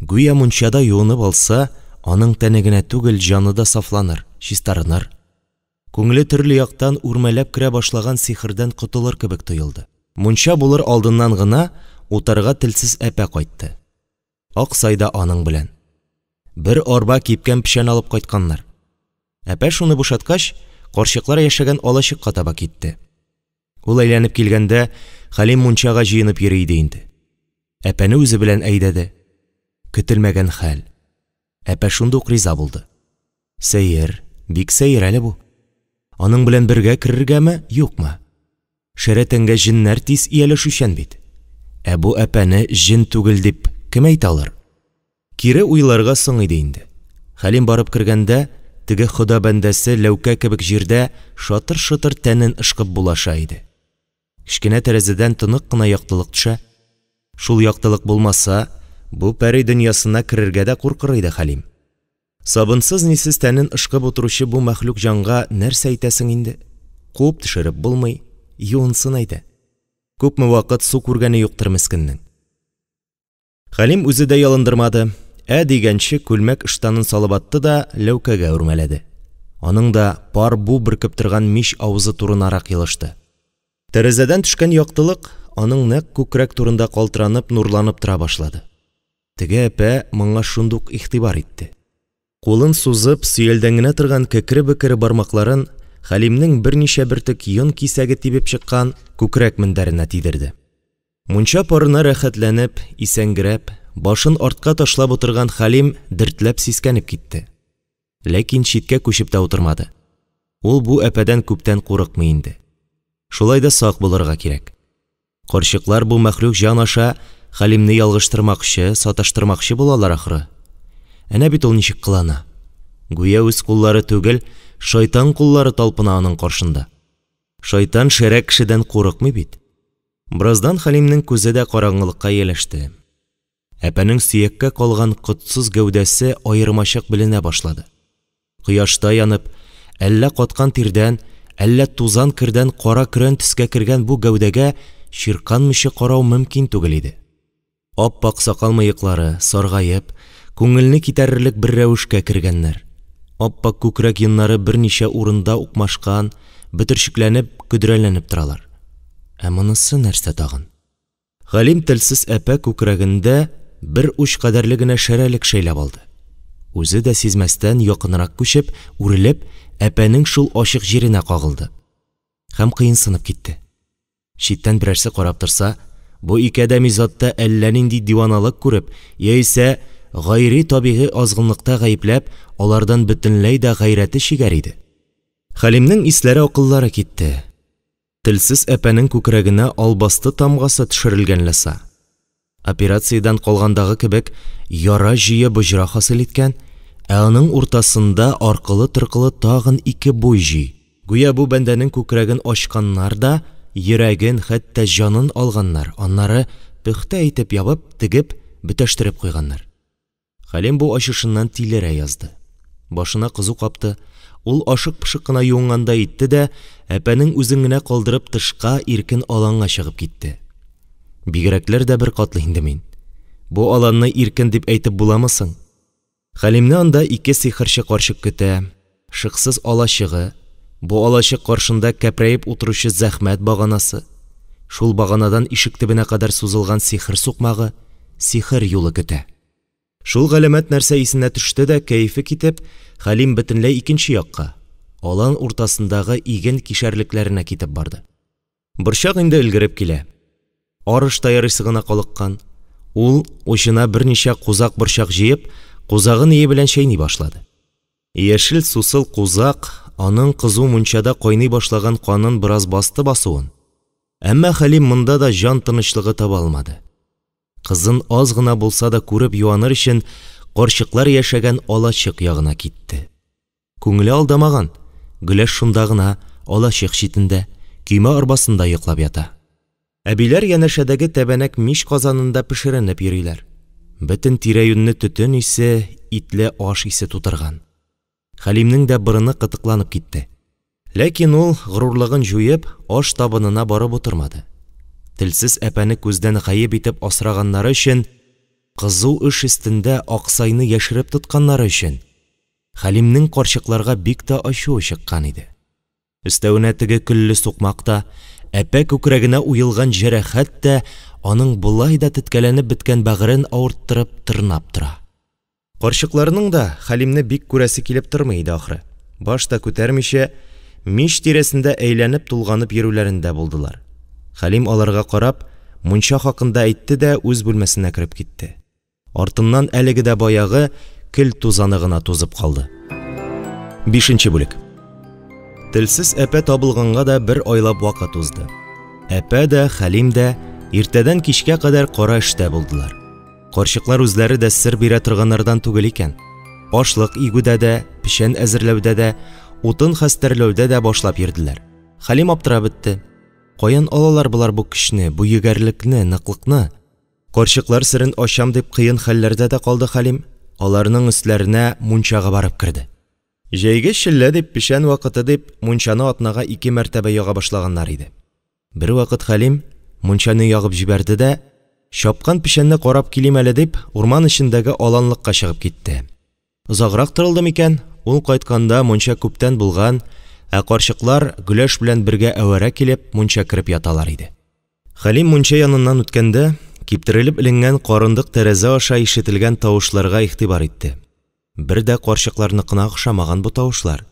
Гүя мунчада юынып алса, аның тәне генә түгел, җаны да сафланыр, чистарыныр. Күңеле төрле яктан үрмәләп керә башлаган сихердән котылыр кебек тоелды. Мунча булыр алдыннан гына утарга телсез әпә кайтты. Аксай да аның белән. Бер арба кипкән печән алып кайтканнар. Әпә шуны бушаткач, карчыклар яшәгән алачыкка таба китте. Ул әйләнеп килгәндә, Хәлим мунчага җыенып йөри иде инде. Әпәне үзе белән әйдәде. Көтелмәгән хәл. Әпә шундук риза булды. Сәер, бик сәер әле бу. Аның белән бергә керергәме, юкмы? Шәрә тәнгә җеннәр тиз ияләшүчән бит. Ә бу әпәне җен түгел дип кем әйтә алыр? Кире уйларга соң иде инде. Хәлим барып кергәндә, теге Хода бәндәсе ләүкә кебек җирдә шатыр-шотыр тәнен ышкып булаша иде. Кечкенә тәрәзәдән тонык кына яктылык төшә. Шул яктылык булмаса, бу пәри дөньясына керергә дә куркыр иде Хәлим. Сабынсыз-нисез тәнен ышкып утыручы бу мәхлук җанга нәрсә әйтәсең инде? Куып төшереп булмый, юынсын әйдә. Күпме вакыт су күргәне юктыр мескеннең. Хәлим үзе дә ялындырмады, ә дигәнче күлмәк-ыштанын салып атты да ләүкәгә үрмәләде. Аның да пар-бу бөркеп торган мич авызы турынарак елышты. Тәрәзәдән төшкән яктылык аның нәкъ күкрәк турында калтыранып, нурланып тора башлады. Теге әпә моңа шундук игътибар итте. Кулын сузып, сөялдән генә торган кекре-бөкре бармакларын Хәлимнең берничә бөртек йон кисәге тибеп чыккан күкрәк мендәренә тидерде. Мунча парына рәхәтләнеп, исәнгерәп, башын артка ташлап утырган Хәлим дертләп сискәнеп китте. Ләкин читкә күчеп тә утырмады. Ул бу әпәдән күптән курыкмый инде. Шулай да сак булырга кирәк. Карчыклар бу мәхлук җан аша Хәлимне ялгыштырмакчы, саташтырмакчы булалар ахры. Әнә бит ул ничек кылана. Гүя үз куллары түгел, шайтан куллары талпына аның каршында. Шайтан шәрә кешедән курыкмый бит. Бераздан Хәлимнең күзе дә караңгылыкка ияләште. Әпәнең сөяккә калган котсыз гәүдәсе аермачык беленә башлады. Кояшта янып, әллә каткан тирдән, әллә тузан кердән кара көрән төскә кергән бу гәүдәгә чирканмыйча карау мөмкин түгел иде. Ап-ак сакал-мыеклары, саргаеп, күңелне китәрерлек бер рәвешкә кергәннәр. Ап-ак күкрәк йоннары берничә урында укмашкан, бөтерчекләнеп, көдрәләнеп торалар. Ә монысы нәрсә тагын? Хәлим телсез әпә күкрәгендә бер уч кадәрле генә шәрәлек шәйләп алды. Үзе дә сизмәстән якынрак күчеп, үрелеп, әпәнең шул ачык җиренә кагылды. Һәм кыенсынып китте. Читтән берәрсе карап торса, бу ике адәми затта әллә нинди диваналык күреп, яисә гайри табигый азгынлыкта гаепләп, алардан бөтенләй дә гайрәте чигәр иде. Хәлимнең исләре-акыллары китте. Телсез әпәнең күкрәгенә албасты тамгасы төшерелгән ләса. Операциядән калгандагы кебек яра җөе боҗра хасил иткән, ә аның уртасында аркылы-торкылы тагын ике буй җөй. Гүя бу бәндәнең күкрәген ачканнар да, йөрәген, хәтта җанын алганнар, аннары пөхтә итеп ябып, тегеп, бөтәштереп куйганнар. Хәлим бу ачышыннан тилерә язды. Башына кызу капты, ул ашык-пошык кына юынгандай итте дә, әпәнең үзен генә калдырып тышка, иркен аланга чыгып китте. Бигрәкләр дә беркатлы инде мин. Бу аланны иркен дип әйтеп буламы соң? Хәлимне анда ике сихерче карчык көтә, шыксыз алачыгы, бу алачык каршында кәпрәеп утыручы зәхмәт баганасы, шул баганадан ишек төбенә кадәр сузылган сихер сукмагы, сихер юлы көтә. Шул галәмәт нәрсә исенә төште дә, кәефе китеп, Хәлим бөтенләй икенче якка, алан уртасындагы иген кишәрлекләренә китеп барды. Борчак инде өлгереп килә. Арыш та ярыйсы гына калыккан. Ул, учына берничә кузак борчак җыеп, кузагын ие белән чәйни башлады. Яшел сусыл кузак аның кызу мунчада кайный башлаган канын бераз басты басуын. Әмма Хәлим монда да җан тынычлыгы таба алмады. Кызын аз гына булса да күреп юаныр өчен карчыклар яшәгән алачык ягына китте. Күңеле алдамаган, Гөләш шунда гына, алачык читендә, көймә арбасында йоклап ята. Әбиләр янәшәдәге тәбәнәк мич казанында пешеренеп йөриләр. Бөтен тирә-юньне төтен исе, итле аш исе тутырган. Хәлимнең дә борыны кытыкланып китте. Ләкин ул, горурлыгын җуеп, аш табынына барып утырмады. Телсез әпәне күздән гаеп итеп асраганнары өчен, кызу эш өстендә Аксайны яшереп тотканнары өчен Хәлимнең карчыкларга бик тә ачуы чыккан иде. Өстәвенә теге көлле сукмак та, әпә күкрәгенә уелган җәрәхәт тә аның болай да теткәләнеп беткән бәгырен авырттырып, тырнап тора. Карчыкларның да Хәлимне бик күрәсе килеп тормый иде, ахры. Баш та күтәрмичә, мич тирәсендә әйләнеп-тулганып йөрүләрендә булдылар. Хәлим аларга карап, мунча хакында әйтте дә үз бүлмәсенә кереп китте. Артыннан әлеге дә баягы көл тузаны гына тузып калды. Бишенче бүлек. Телсез әпә табылганга да бер айлап вакыт узды. Әпә дә, Хәлим дә иртәдән кичкә кадәр кара эштә булдылар. Карчыклар үзләре дә сер бирә торганнардан түгел икән. Ашлык игүдә дә, печән әзерләүдә дә, утын хәстәрләүдә дә башлап йөрделәр. Хәлим аптырап бетте. Каян алалар болар бу көчне, бу егәрлекне, ныклыкны? Карчыклар серен ачам дип кыен хәлләрдә дә калды Хәлим, аларның өсләренә мунчага барып керде. Җәйге челлә дип, печән вакыты дип, мунчаны атнага ике мәртәбә яга башлаганнар иде. Бервакыт Хәлим мунчаны ягып җибәрде дә, чапкан печәнне карап килим әле дип, урман эчендәге аланлыкка чыгып китте. Озаграк торылды микән, ул кайтканда мунча күптән булган, ә карчыклар, Гөләш белән бергә әвәрә килеп, мунча кереп яталар иде. Хәлим мунча яныннан үткәндә, киптерелеп эленгән карындык тәрәзә аша ишетелгән тавышларга игътибар итте. Бер дә карчыкларныкына охшамаган бу тавышлар.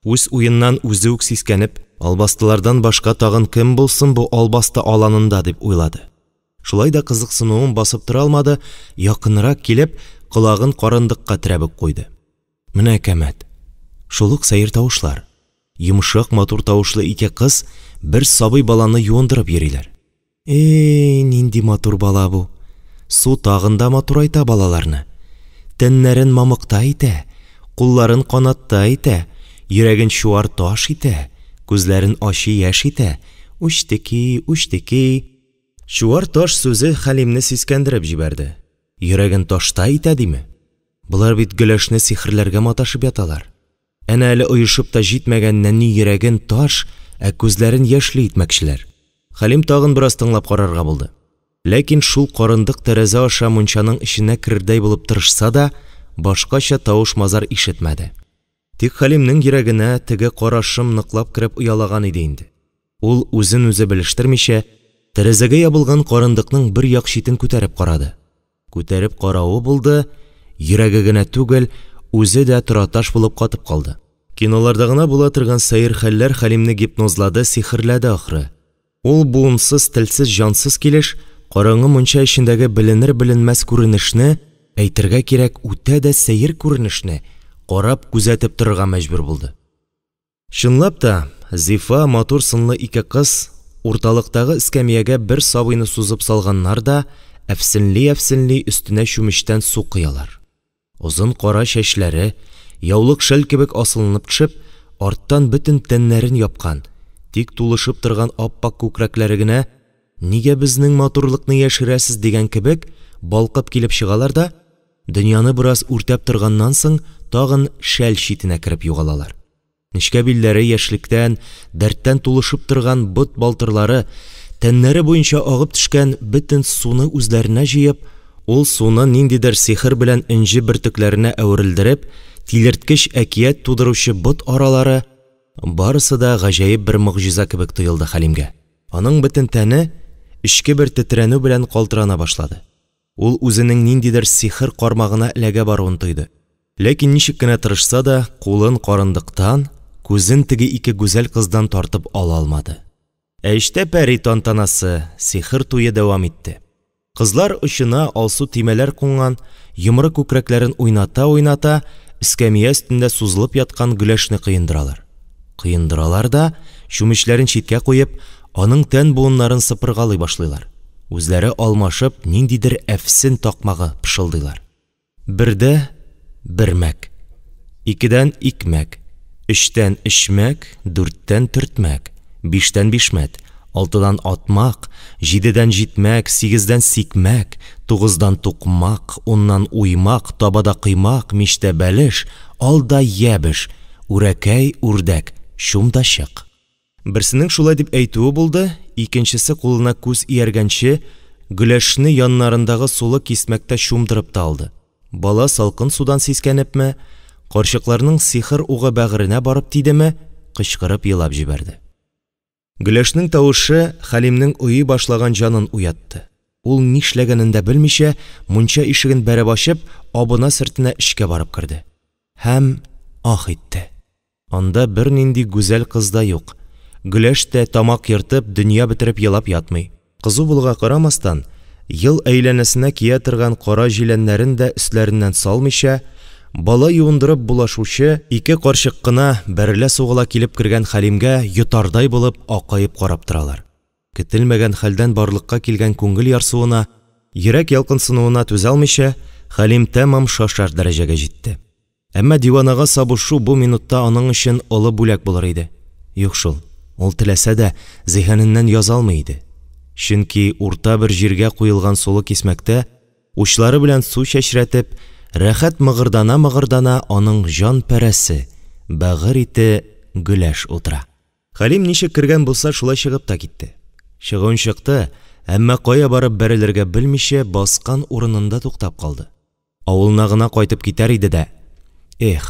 Үз уеннан үзе үк сискәнеп, албастылардан башка тагын кем булсын бу албасты аланында, дип уйлады. Шулай да кызыксынуын басып тора алмады, якынрак килеп, колагын карындыкка терәп үк куйды. Менә әкәмәт. Шул ук сәер тавышлар. Йомшак, матур тавышлы ике кыз бер сабый баланы юындырып йөриләр. И, нинди матур бала бу! Су тагын да матурайта балаларны. Тәннәрен мамыктай итә, кулларын канаттай итә, йөрәген чуар таш итә, күзләрен ачы яшь итә. Үчтеки, үчтеки. Чуар таш сүзе Хәлимне сискәндереп җибәрде. Йөрәген таштай итә диме? Болар бит Гөләшне сихерләргә маташып яталар. Әнә әле оешып та җитмәгән нәни йөрәген таш, ә күзләрен яшьле итмәкчеләр. Хәлим тагын бераз тыңлап карарга булды. Ләкин шул карындык тәрәзә аша мунчаның эченә керердәй булып тырышса да, башкача тавыш-мазар ишетмәде. Тик Хәлимнең йөрәгенә теге кара шом ныклап кереп оялаган иде инде. Ул, үзен-үзе белештермичә, тәрәзәгә ябылган карындыкның бер як читен күтәреп карады. Күтәреп каравы булды, йөрәге генә түгел, үзе дә тораташ булып катып калды. Киноларда гына була торган сәер хәлләр Хәлимне гипнозлады, сихерләде, ахры. Ул буынсыз, телсез, җансыз килеш, караңгы мунча эчендәге беленер-беленмәс күренешне, әйтергә кирәк, үтә дә сәер күренешне, карап, күзәтеп торырга мәҗбүр булды. Чынлап та, зифа, матур сынлы ике кыз урталыктагы эскәмиягә бер сабыйны сузып салганнар да, әфсенли-әфсенли өстенә чүмечтән су коялар. Озын кара чәчләре, яулык шәл кебек асылынып төшеп, арттан бөтен тәннәрен япкан, тик тулышып торган ап-ак күкрәкләре генә, нигә безнең матурлыкны яшерәсез дигән кебек, балкып килеп чыгалар да, дөньяны бераз үртәп торганнан соң, тагын шәл читенә кереп югалалар. Нечкә билләре яшьлектән, дәрттән тулышып торган бот-балтырлары, тәннәре буенча агып төшкән бөтен суны үзләренә җыеп, ул суны ниндидер сихер белән энҗе бөртекләренә әверелдереп, тилерткеч әкият тудыручы бот аралары, барысы да гаҗәеп бер могҗиза кебек тоелды Хәлимгә. Аның бөтен тәне эчке бер тетрәнү белән калтырана башлады. Ул үзенең ниндидер сихер кармагына эләгә баруын тойды. Ләкин ничек кенә тырышса да, кулын карындыктан, күзен теге ике гүзәл кыздан тартып ала алмады. Ә эчтә пәри тантанасы, сихер туе дәвам итте. Кызлар очына алсу төймәләр кунган, йомры күкрәкләрен уйната-уйната, эскәмия өстендә сузылып яткан Гөләшне коендыралар. Коендыралар да, чүмечләрен читкә куеп, аның тән буыннарын сыпыргалый башлыйлар. Үзләре алмашып, ниндидер әфсен такмагы пышылдыйлар. Бердә, бермәк. Икедән, икмәк. Өчтән, эчмәк, дүрттән, төртмәк. Биштән, бишмәт. Алтыдан, атмак, җидедән, җитмәк, сигездән, сикмәк, тугыздан, тукмак, уннан, уймак, табада коймак, мичтә бәлеш, ал да ябеш, үрәкәй, үрдәк, чум да чык. Берсенең шулай дип әйтүе булды, икенчесе кулына күз ияргәнче, Гөләшне яннарындагы сулы кисмәктә чумдырып та алды. Бала салкын судан сискәнепме, карчыкларның сихер угы бәгыренә барып тидеме, кычкырып елап җибәрде. Гөләшнең тавышы Хәлимнең ойый башлаган җанын уятты. Ул нишләгәнен дә белмичә, мунча ишеген бәреп ачып, абына-сөртенә эчкә барып керде. Һәм ах итте. Анда бернинди гүзәл кыз да юк. Гөләш тә тамак ертып, дөнья бетереп елап ятмый. Кызу булуга карамастан, ел әйләнәсенә кия торган кара җиләннәрен дә өсләреннән салмыйча, бала юындырып булашучы ике карчык кына бәрелә-сугыла килеп кергән Хәлимгә йотардай булып, акаеп карап торалар. Көтелмәгән хәлдән барлыкка килгән күңел ярсуына, йөрәк ялкынсынуына түзә алмыйча, Хәлим тәмам шашар дәрәҗәгә җитте. Әмма диванага сабышу бу минутта аның өчен олы бүләк булыр иде. Юк шул, ул теләсә дә, зиһененнән яза алмый иде. Чөнки урта бер җиргә куелган сулы кисмәктә, учлары белән су чәчрәтеп, рәхәт мыгырдана-мыгырдана аның җан парәсе, бәгырь ите Гөләш утыра. Хәлим ничек кергән булса, шулай чыгып та китте. Чыгуын чыкты, әмма кая барып бәрелергә белмичә, баскан урынында туктап калды. Авылына гына кайтып китәр иде дә. Эх,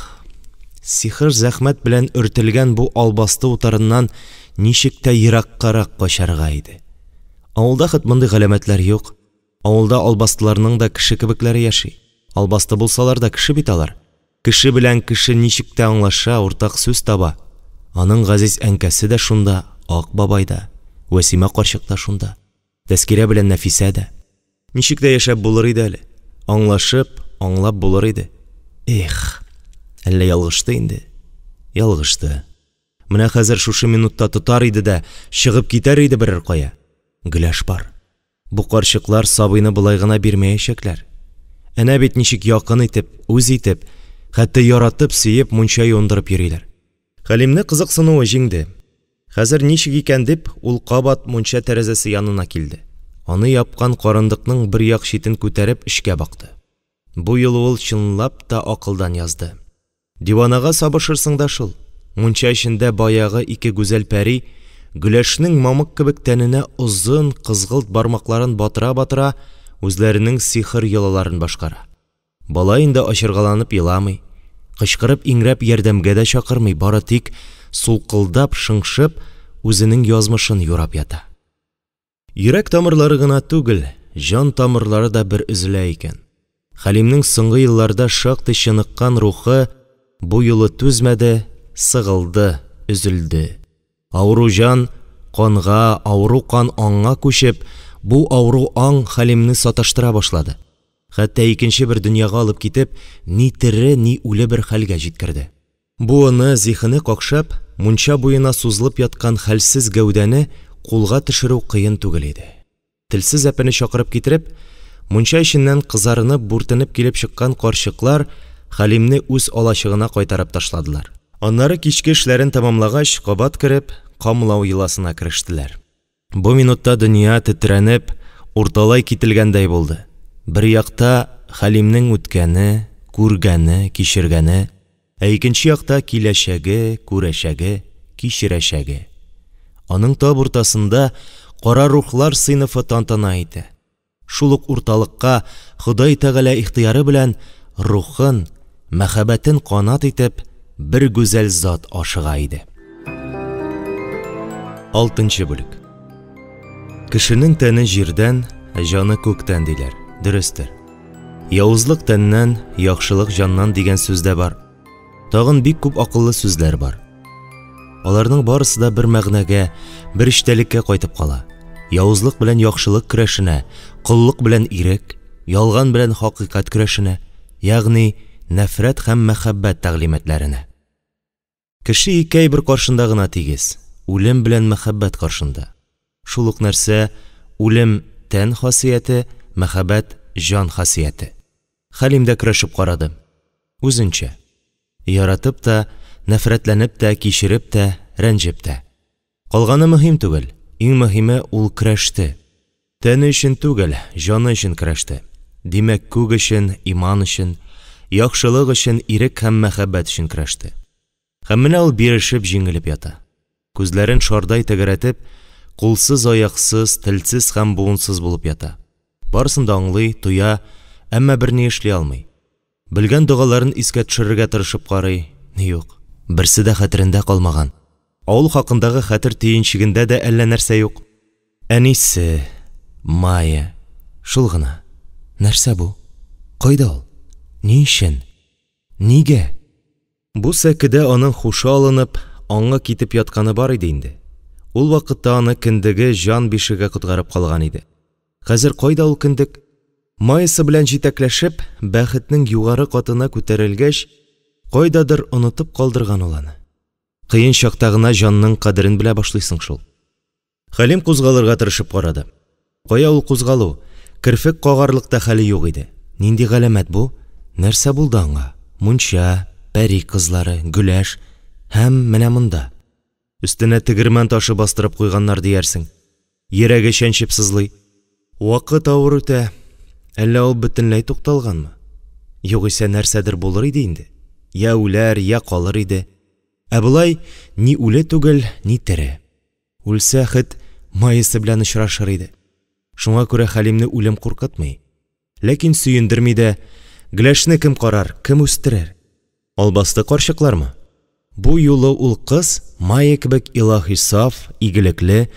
сихер-зәхмәт белән өртелгән бу албасты утарыннан ничек тә ераккарак качарга иде. Авылда хет мондый галәмәтләр юк. Авылда албастыларның да кеше кебекләре яши. Албасты булсалар да кеше бит алар. Кеше белән кеше ничек тә аңлаша, уртак сүз таба. Аның газиз әнкәсе дә шунда, Ак бабай да, Вәсимә карчык та шунда. Тәскирә белән Нәфисә дә. Ничек тә яшәп булыр иде әле. Аңлашып, аңлап булыр иде. Эх, әллә ялгышты инде. Ялгышты. Менә хәзер шушы минутта тотар иде дә, чыгып китәр иде берәр кая. Гөләш бар. Бу карчыклар сабыйны болай гына бирмәячәкләр. Әнә бит ничек якын итеп, үз итеп, хәтта яратып, сөеп, мунча юындырып йөриләр. Хәлимне кызыксынуы җиңде. Хәзер ничек икән дип, ул кабат мунча тәрәзәсе янына килде. Аны япкан карындыкның бер як читен күтәреп эчкә бакты. Бу юлы ул чынлап та акылдан язды. Диванага сабышырсың да шул. Мунча эчендә баягы ике гүзәл пәри Гөләшнең мамык кебек тәненә озын, кызгылт бармакларын батыра-батыра, үзләренең сихер йолаларын башкара. Бала инде ачыргаланып еламый, кычкырып-иңрәп ярдәмгә дә чакырмый, бары тик сулкылдап, шыңшып, үзенең язмышын юрап ята. Йөрәк тамырлары гына түгел, җан тамырлары да бер өзелә икән. Хәлимнең соңгы елларда шактый чыныккан рухы бу юлы түзмәде, сыгылды, өзелде. Авыру җан канга, авыру кан аңга күчеп, бу авыру аң Хәлимне саташтыра башлады. Хәтта икенче бер дөньяга алып китеп, ни тере, ни үле бер хәлгә җиткерде. Буыны, зиһене какшап, мунча буена сузылып яткан хәлсез гәүдәне кулга төшерү кыен түгел иде. Телсез әпәне чакырып китереп, мунча эченнән кызарынып-бүртенеп килеп чыккан карчыклар Хәлимне үз алачыгына кайтарып ташладылар. Аннары кичке эшләрен тәмамлагач, кабат кереп, камлау йоласына керештеләр. Бу минутта дөнья тетрәнеп, урталай кителгәндәй булды. Бер якта, Хәлимнең үткәне, күргәне, кичергәне, ә икенче якта, киләчәге, күрәчәге, кичерәчәге. Аның тап уртасында кара рухлар сыйныфы тантана итә. Шул ук урталыкка Ходай Тәгалә ихтыяры белән рухын, мәхәббәтен канат итеп, бер гүзәл зат ашыга иде. Алтынчы бүлек. Кешенең тәне җирдән, ә җаны күктән диләр. Дөрестер. Явызлык тәннән, яхшылык җаннан дигән сүз дә бар. Тагын бик күп акыллы сүзләр бар. Аларның барысы да бер мәгънәгә, бер эчтәлеккә кайтып кала. Явызлык белән яхшылык көрәшенә, коллык белән ирек, ялган белән хакыйкать көрәшенә, ягъни нәфрәт һәм мәхәббәт тәгълиматларына. Кеше ике әйбер каршында гына тигез, үлем белән мәхәббәт каршында. Шул ук нәрсә, үлем тән хасияте, мәхәббәт җан хасияте. Хәлим дә көрәшеп карады. Үзенчә. Яратып та, нәфрәтләнеп тә, кичереп тә, рәнҗеп тә. Калганы мөһим түгел, иң мөһиме ул көрәште. Тәне өчен түгел, җаны өчен көрәште. Димәк, күк өчен, иман өчен, яхшылык өчен, ирек һәм мәхәббәт өчен көрәште. Һәм менә ул бирешеп, җиңелеп ята. Күзләрен шардай тәгәрәтеп, кулсыз-аяксыз, телсез һәм буынсыз булып ята. Барысын да аңлый, тоя, әмма берни эшли алмый. Белгән догаларын искә төшерергә тырышып карый, юк, берсе дә хәтерендә калмаган. Авыл хакындагы хәтер төенчегендә дә әллә нәрсә юк. Әнисе, Майя, шул гына. Нәрсә бу? Кайда ул? Ни өчен? Нигә? Бу сәкедә аның һушы алынып, аңы китеп ятканы бар иде инде. Ул вакытта аны кендеге җан бишеге коткарып калган иде. Хәзер кайда ул кендек? Майясы белән җитәкләшеп, бәхетнең югары катына күтәрелгәч, кайдадыр онытып калдырган ул аны. Кыен чакта гына җанның кадерен белә башлыйсың шул. Хәлим кузгалырга тырышып карады. Кая ул кузгалу, керфек кагарлык та хәле юк иде. Нинди галәмәт бу? Нәрсә булды аңа? Мунча, пәри кызлары, Гөләш һәм менә монда. Өстенә тегермән ташы бастырып куйганнар диярсең. Йөрәге чәнчеп сызлый. Вакыт авыр үтә. Әллә ул бөтенләй тукталганмы? Югыйсә нәрсәдер булыр иде инде. Йә үләр, йә калыр иде. Ә болай ни үле түгел, ни тере. Үлсә, хет Майясы белән очрашыр иде. Шуңа күрә Хәлимне үлем куркытмый. Ләкин сөендерми дә. Гөләшне кем карар, кем үстерер? Албасты карчыклармы? Бу юлы ул кыз Майя кебек илаһи саф, игелекле,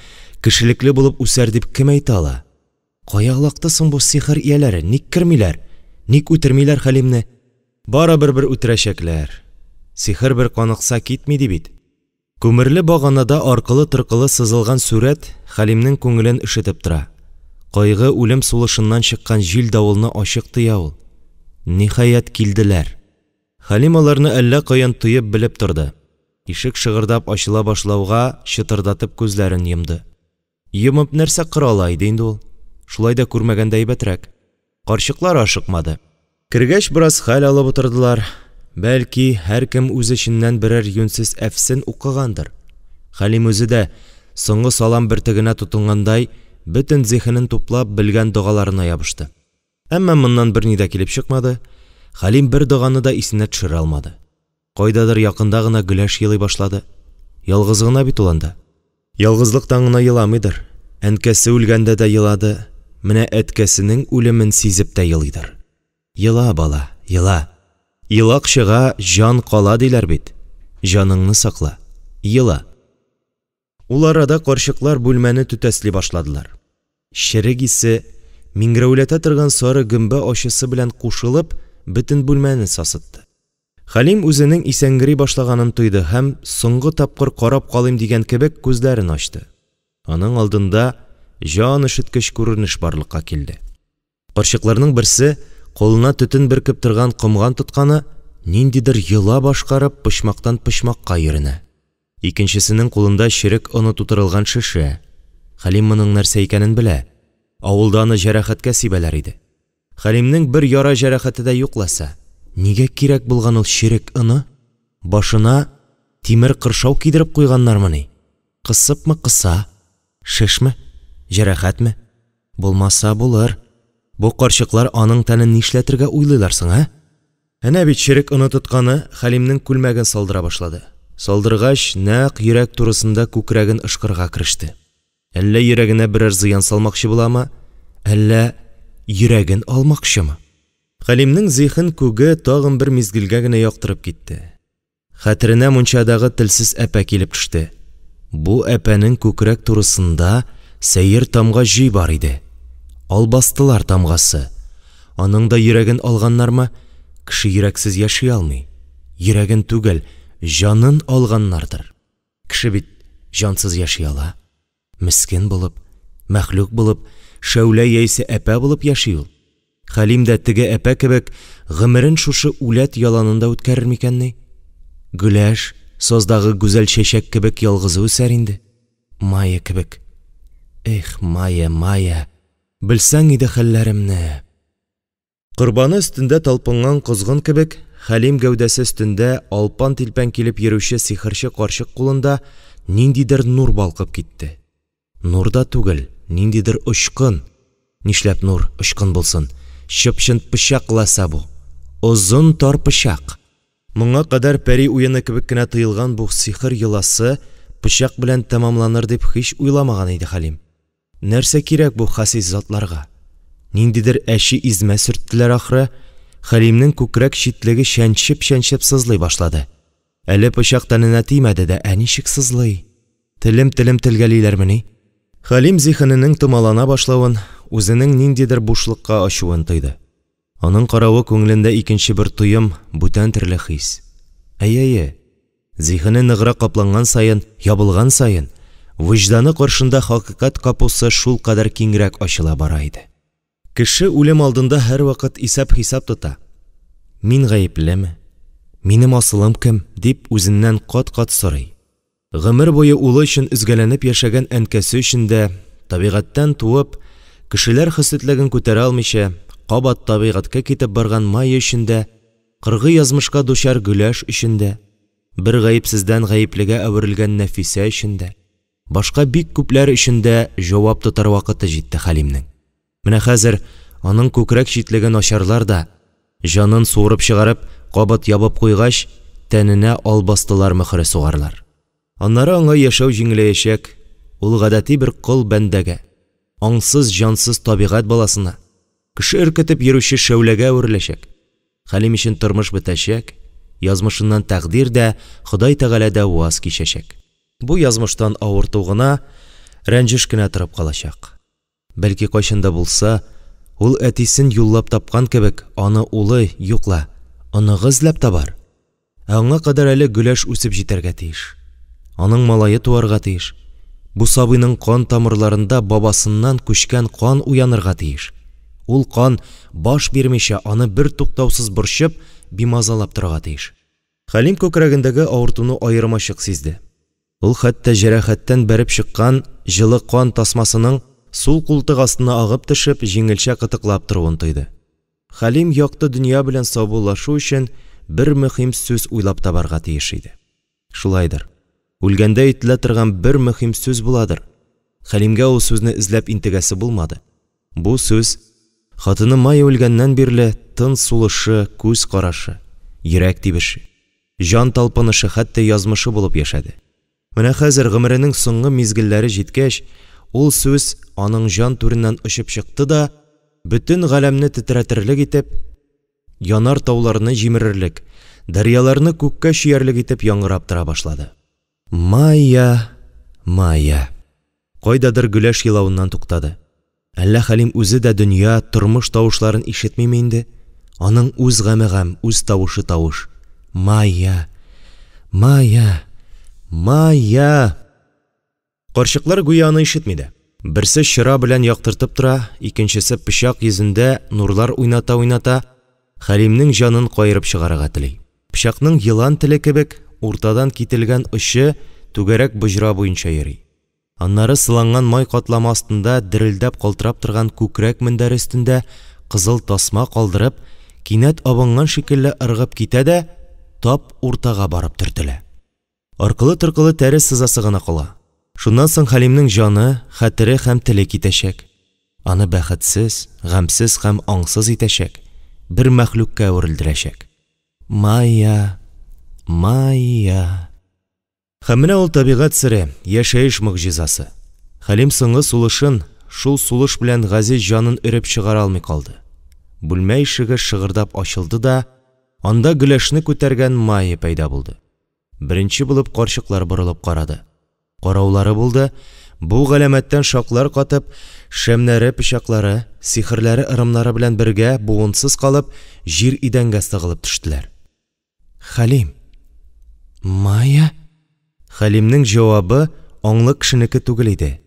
кешелекле булып үсәр дип кем әйтә ала? Кая олакты соң бу сихер ияләре? Ник кермиләр? Ник үтермиләр Хәлимне? Барыбер бер үтерәчәкләр. Сихер бер каныкса китми ди бит. Күмерле баганада аркылы-торкылы сызылган сурәт Хәлимнең күңелен өшетеп тора. Кайгы, үлем сулышыннан чыккан җил-давылны ачык тоя ул. Ниһаять, килделәр. Хәлим аларны әллә каян тоеп-белеп торды. Ишек шыгырдап ачыла башлауга, чытырдатып күзләрен йомды. Йомып нәрсә кыра ала иде инде ул? Шулай да күрмәгәндә әйбәтрәк. Карчыклар ашыкмады. Кергәч, бераз хәл алып утырдылар. Бәлки, һәркем үз эченнән берәр юньсез әфсен укыгандыр. Хәлим үзе дә, соңгы салам бөртегенә тотынгандай, бөтен зиһенен туплап, белгән догаларына ябышты. Әмма моннан берни дә килеп чыкмады, Хәлим бер доганы да исенә төшерә алмады. Кайдадыр якында гына Гөләш елый башлады. Ялгызы гына бит ул анда. Ялгызлыктан гына еламыйдыр. Әнкәсе үлгәндә дә елады, менә әткәсенең үлемен сизеп тә елыйдыр. Ела, бала, ела. Елак чыга, җан кала, диләр бит. Җаныңны сакла. Ела. Ул арада карчыклар бүлмәне төтәсли башладылар. Черек исе, миңгерәүләтә торган сары гөмбә ачысы белән кушылып, бөтен бүлмәне сасытты. Хәлим үзенең исәнгери башлаганын тойды һәм, соңгы тапкыр карап калыйм дигән кебек, күзләрен ачты. Аның алдында җан өшеткеч күренеш барлыкка килде. Карчыкларның берсе, кулына төтен бөркеп торган комган тотканы, ниндидер йола башкарып, почмактан почмакка йөренә. Икенчесенең кулында черек оны тутырылган шешә. Хәлим моның нәрсә икәнен белә. Авылда аны җәрәхәткә сибәләр иде. Хәлимнең бер яра җәрәхәте дә юк ласа. Нигә кирәк булган ул черек оны? Башына тимер кыршау кидереп куйганнармыни? Кысыпмы кыса? Шешме? Җәрәхәтме? Булмаса булыр. Бу карчыклар аның тәнен нишләтергә уйлыйлар соң, ә? Әнә бит черек оны тотканы Хәлимнең күлмәген салдыра башлады. Салдыргач, нәкъ йөрәк турысында күкрәген ышкырга кереште. Әллә йөрәгенә берәр зыян салмакчы буламы, әллә йөрәген алмакчымы? Хәлимнең зиһен күге тагын бер мизгелгә генә яктырып китте. Хәтеренә мунчадагы телсез әпә килеп төште. Бу әпәнең күкрәк турысында сәер тамга җөй бар иде. Албастылар тамгасы. Аның да йөрәген алганнармы? Кеше йөрәксез яши алмый. Йөрәген түгел, җанын алганнардыр. Кеше бит җансыз яши ала. Мескен булып, мәхлук булып, шәүлә яисә әпә булып яши ул. Хәлим дә теге әпә кебек гомерен шушы үләт яланында үткәрер микәнни? Гөләш, саздагы гүзәл чәчәк кебек ялгызы үсәр инде. Майя кебек. Эх, Майя, Майя, белсәң иде хәлләремне. Корбаны өстендә талпынган козгын кебек, Хәлим гәүдәсе өстендә алпан-тилпән килеп йөрүче сихерче карчык кулында ниндидер нур балкып китте. Нур да түгел, ниндидер очкын. Нишләп нур, очкын булсын? Чып-чын пычак ласа бу. Озын тар пычак. Моңа кадәр пәри уены кебек кенә тоелган бу сихер йоласы пычак белән тәмамланыр дип һич уйламаган иде Хәлим. Нәрсә кирәк бу хәсис затларга? Ниндидер әче измә сөрттеләр ахры, Хәлимнең күкрәк читлеге чәнчеп-чәнчеп сызлый башлады. Әле пычак тәненә тимәде дә, ә ничек сызлый! Телем-телем телгәлиләрмени? Хәлим зиһененең томалана башлавын, үзенең ниндидер бушлыкка ачуын тойды. Аның каравы күңелендә икенче бер тоем, бүтән төрле хис. Әйе-әйе, зиһене ныграк капланган саен, ябылган саен, вөҗданы каршында хакыйкать капусы шулкадәр киңрәк ачыла бара иде. Кеше үлем алдында һәрвакыт исәп-хисап тота. Мин гаеплеме? Минем асылым кем? дип үзеннән кат-кат сорый. Гомер буе улы өчен өзгәләнеп яшәгән әнкәсе өчен дә, табигатьтән туып, кешеләр хөсетлеген күтәрә алмыйча, кабат табигатькә китеп барган Майя өчен дә, кыргый язмышка дучар Гөләш өчен дә, бер гаепсездән гаеплегә әверелгән Нәфисә өчен дә, башка бик күпләр өчен дә җавап тотар вакыты җитте Хәлимнең. Менә хәзер аның күкрәк читлеген ачарлар да, җанын суырып чыгарып, кабат ябып куйгач, тәненә албастылар мөһере сугарлар. Аннары аңа яшәү җиңеләячәк, ул гадәти бер кол бәндәгә, аңсыз-җансыз табигать баласына, кеше өркетеп йөрүче шәүләгә әвереләчәк. Хәлим өчен тормыш бетәчәк, язмышыннан тәкъдир дә, Ходай Тәгалә дә ваз кичәчәк. Бу язмыштан авырту гына, рәнҗеш кенә торып калачак. Бәлки кайчан да булса, ул әтисен юллап тапкан кебек, аны улы, юк ла, оныгы эзләп табар? Ә аңа кадәр әле Гөләш үсеп җитәргә тиеш. Аның малае туарга тиеш. Бу сабыйның кан тамырларында бабасыннан күчкән кан уянырга тиеш. Ул кан, баш бирмичә, аны бертуктаусыз борчып, бимазалап торырга тиеш. Хәлим күкрәгендәге авыртуны аермачык сизде. Ул хәтта җәрәхәттән бәреп чыккан җылы кан тасмасының сул култык астына агып төшеп, җиңелчә кытыклап торуын тойды. Хәлим якты дөнья белән саубуллашу өчен бер мөһим сүз уйлап табарга тиеш иде. Шулайдыр. Үлгәндә әйтелә торган бер мөһим сүз буладыр. Хәлимгә ул сүзне эзләп интегәсе булмады. Бу сүз, хатыны Майя үлгәннән бирле, тын-сулышы, күз карашы, йөрәк тибеше, җан талпынышы, хәтта язмышы булып яшәде. Менә хәзер, гомеренең соңгы мизгелләре җиткәч, ул сүз аның җан түреннән очып чыкты да, бөтен галәмне тетрәтерлек итеп, янар тауларны җимерерлек, дәрьяларны күккә чөярлек итеп яңгырап тора башлады. Майя! Майя! Кайдадыр Гөләш елавыннан туктады. Әллә Хәлим үзе дә дөнья, тормыш тавышларын ишетмиме инде? Аның үз гаме гамь, үз тавышы тавыш. Майя! Майя! Майя! Карчыклар гүя аны ишетми дә. Берсе чыра белән яктыртып тора, икенчесе пычак йөзендә нурлар уйната-уйната, Хәлимнең җанын каерып чыгарырга тели. Пычакның елан теле кебек уртадан кителгән очы түгәрәк боҗра буенча йөри. Аннары сыланган май катламы астында дерелдәп-калтырап торган күкрәк мендәре өстендә кызыл тасма калдырып, кинәт абынган шикелле ыргып китә дә тап уртага барып төртелә. Аркылы-торкылы тәре сызасы гына кала. Шуннан соң Хәлимнең җаны, хәтере һәм теле китәчәк. Аны бәхетсез, гамьсез һәм аңсыз итәчәк, бер мәхлукка әверелдерәчәк. Майя! Майя! Һәм менә ул табигать сере, яшәеш могҗизасы. Хәлим соңгы сулышын, шул сулыш белән газиз җанын өреп чыгара алмый калды. Бүлмә ишеге шыгырдап ачылды да, анда Гөләшне күтәргән Майя пәйда булды. Беренче булып карчыклар борылып карады. Караулары булды, бу галәмәттән шаклар катып, шәмнәре-пычаклары, сихерләре-ырымнары белән бергә буынсыз калып, җир идәнгә сыгылып төштеләр. Хәлим! Майя? Хәлимнең җавабы аңлы кешенеке түгел иде.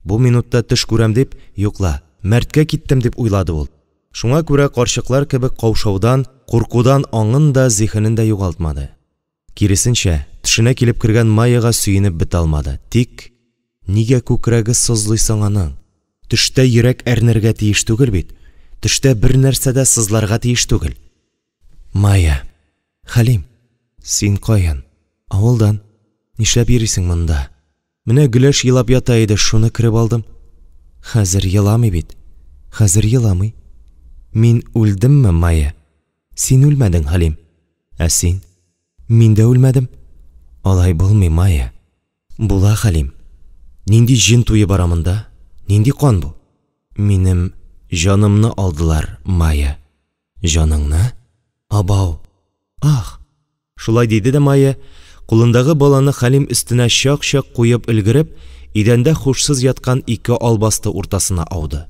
Бу минутта төш күрәм дип, юк ла, мәрткә киттем дип уйлады ул. Шуңа күрә карчыклар кебек каушаудан, куркудан аңын да, зиһенен дә югалтмады. Киресенчә, төшенә килеп кергән Майяга сөенеп бетә алмады. Тик, нигә күкрәге сызлый соң аның? Төштә йөрәк әрнергә тиеш түгел бит. Төштә бернәрсә дә сызларга тиеш түгел. Майя. Хәлим. Син каян? Авылдан. Нишләп йөрисең монда? Менә Гөләш елап ята иде, шуны кереп алдым. Хәзер еламый бит. Хәзер еламый. Мин үлдемме, Майя? Син үлмәдең, Хәлим. Ә син? Мин дә үлмәдем. Алай булмый, Майя. Була, Хәлим. Нинди җен туе бара монда? Нинди кан бу? Минем җанымны алдылар, Майя. Җаныңны? Абау! Ах! Шулай диде дә Майя, кулындагы баланы Хәлим өстенә чак-чак куеп өлгереп, идәндә һушсыз яткан ике албасты уртасына ауды.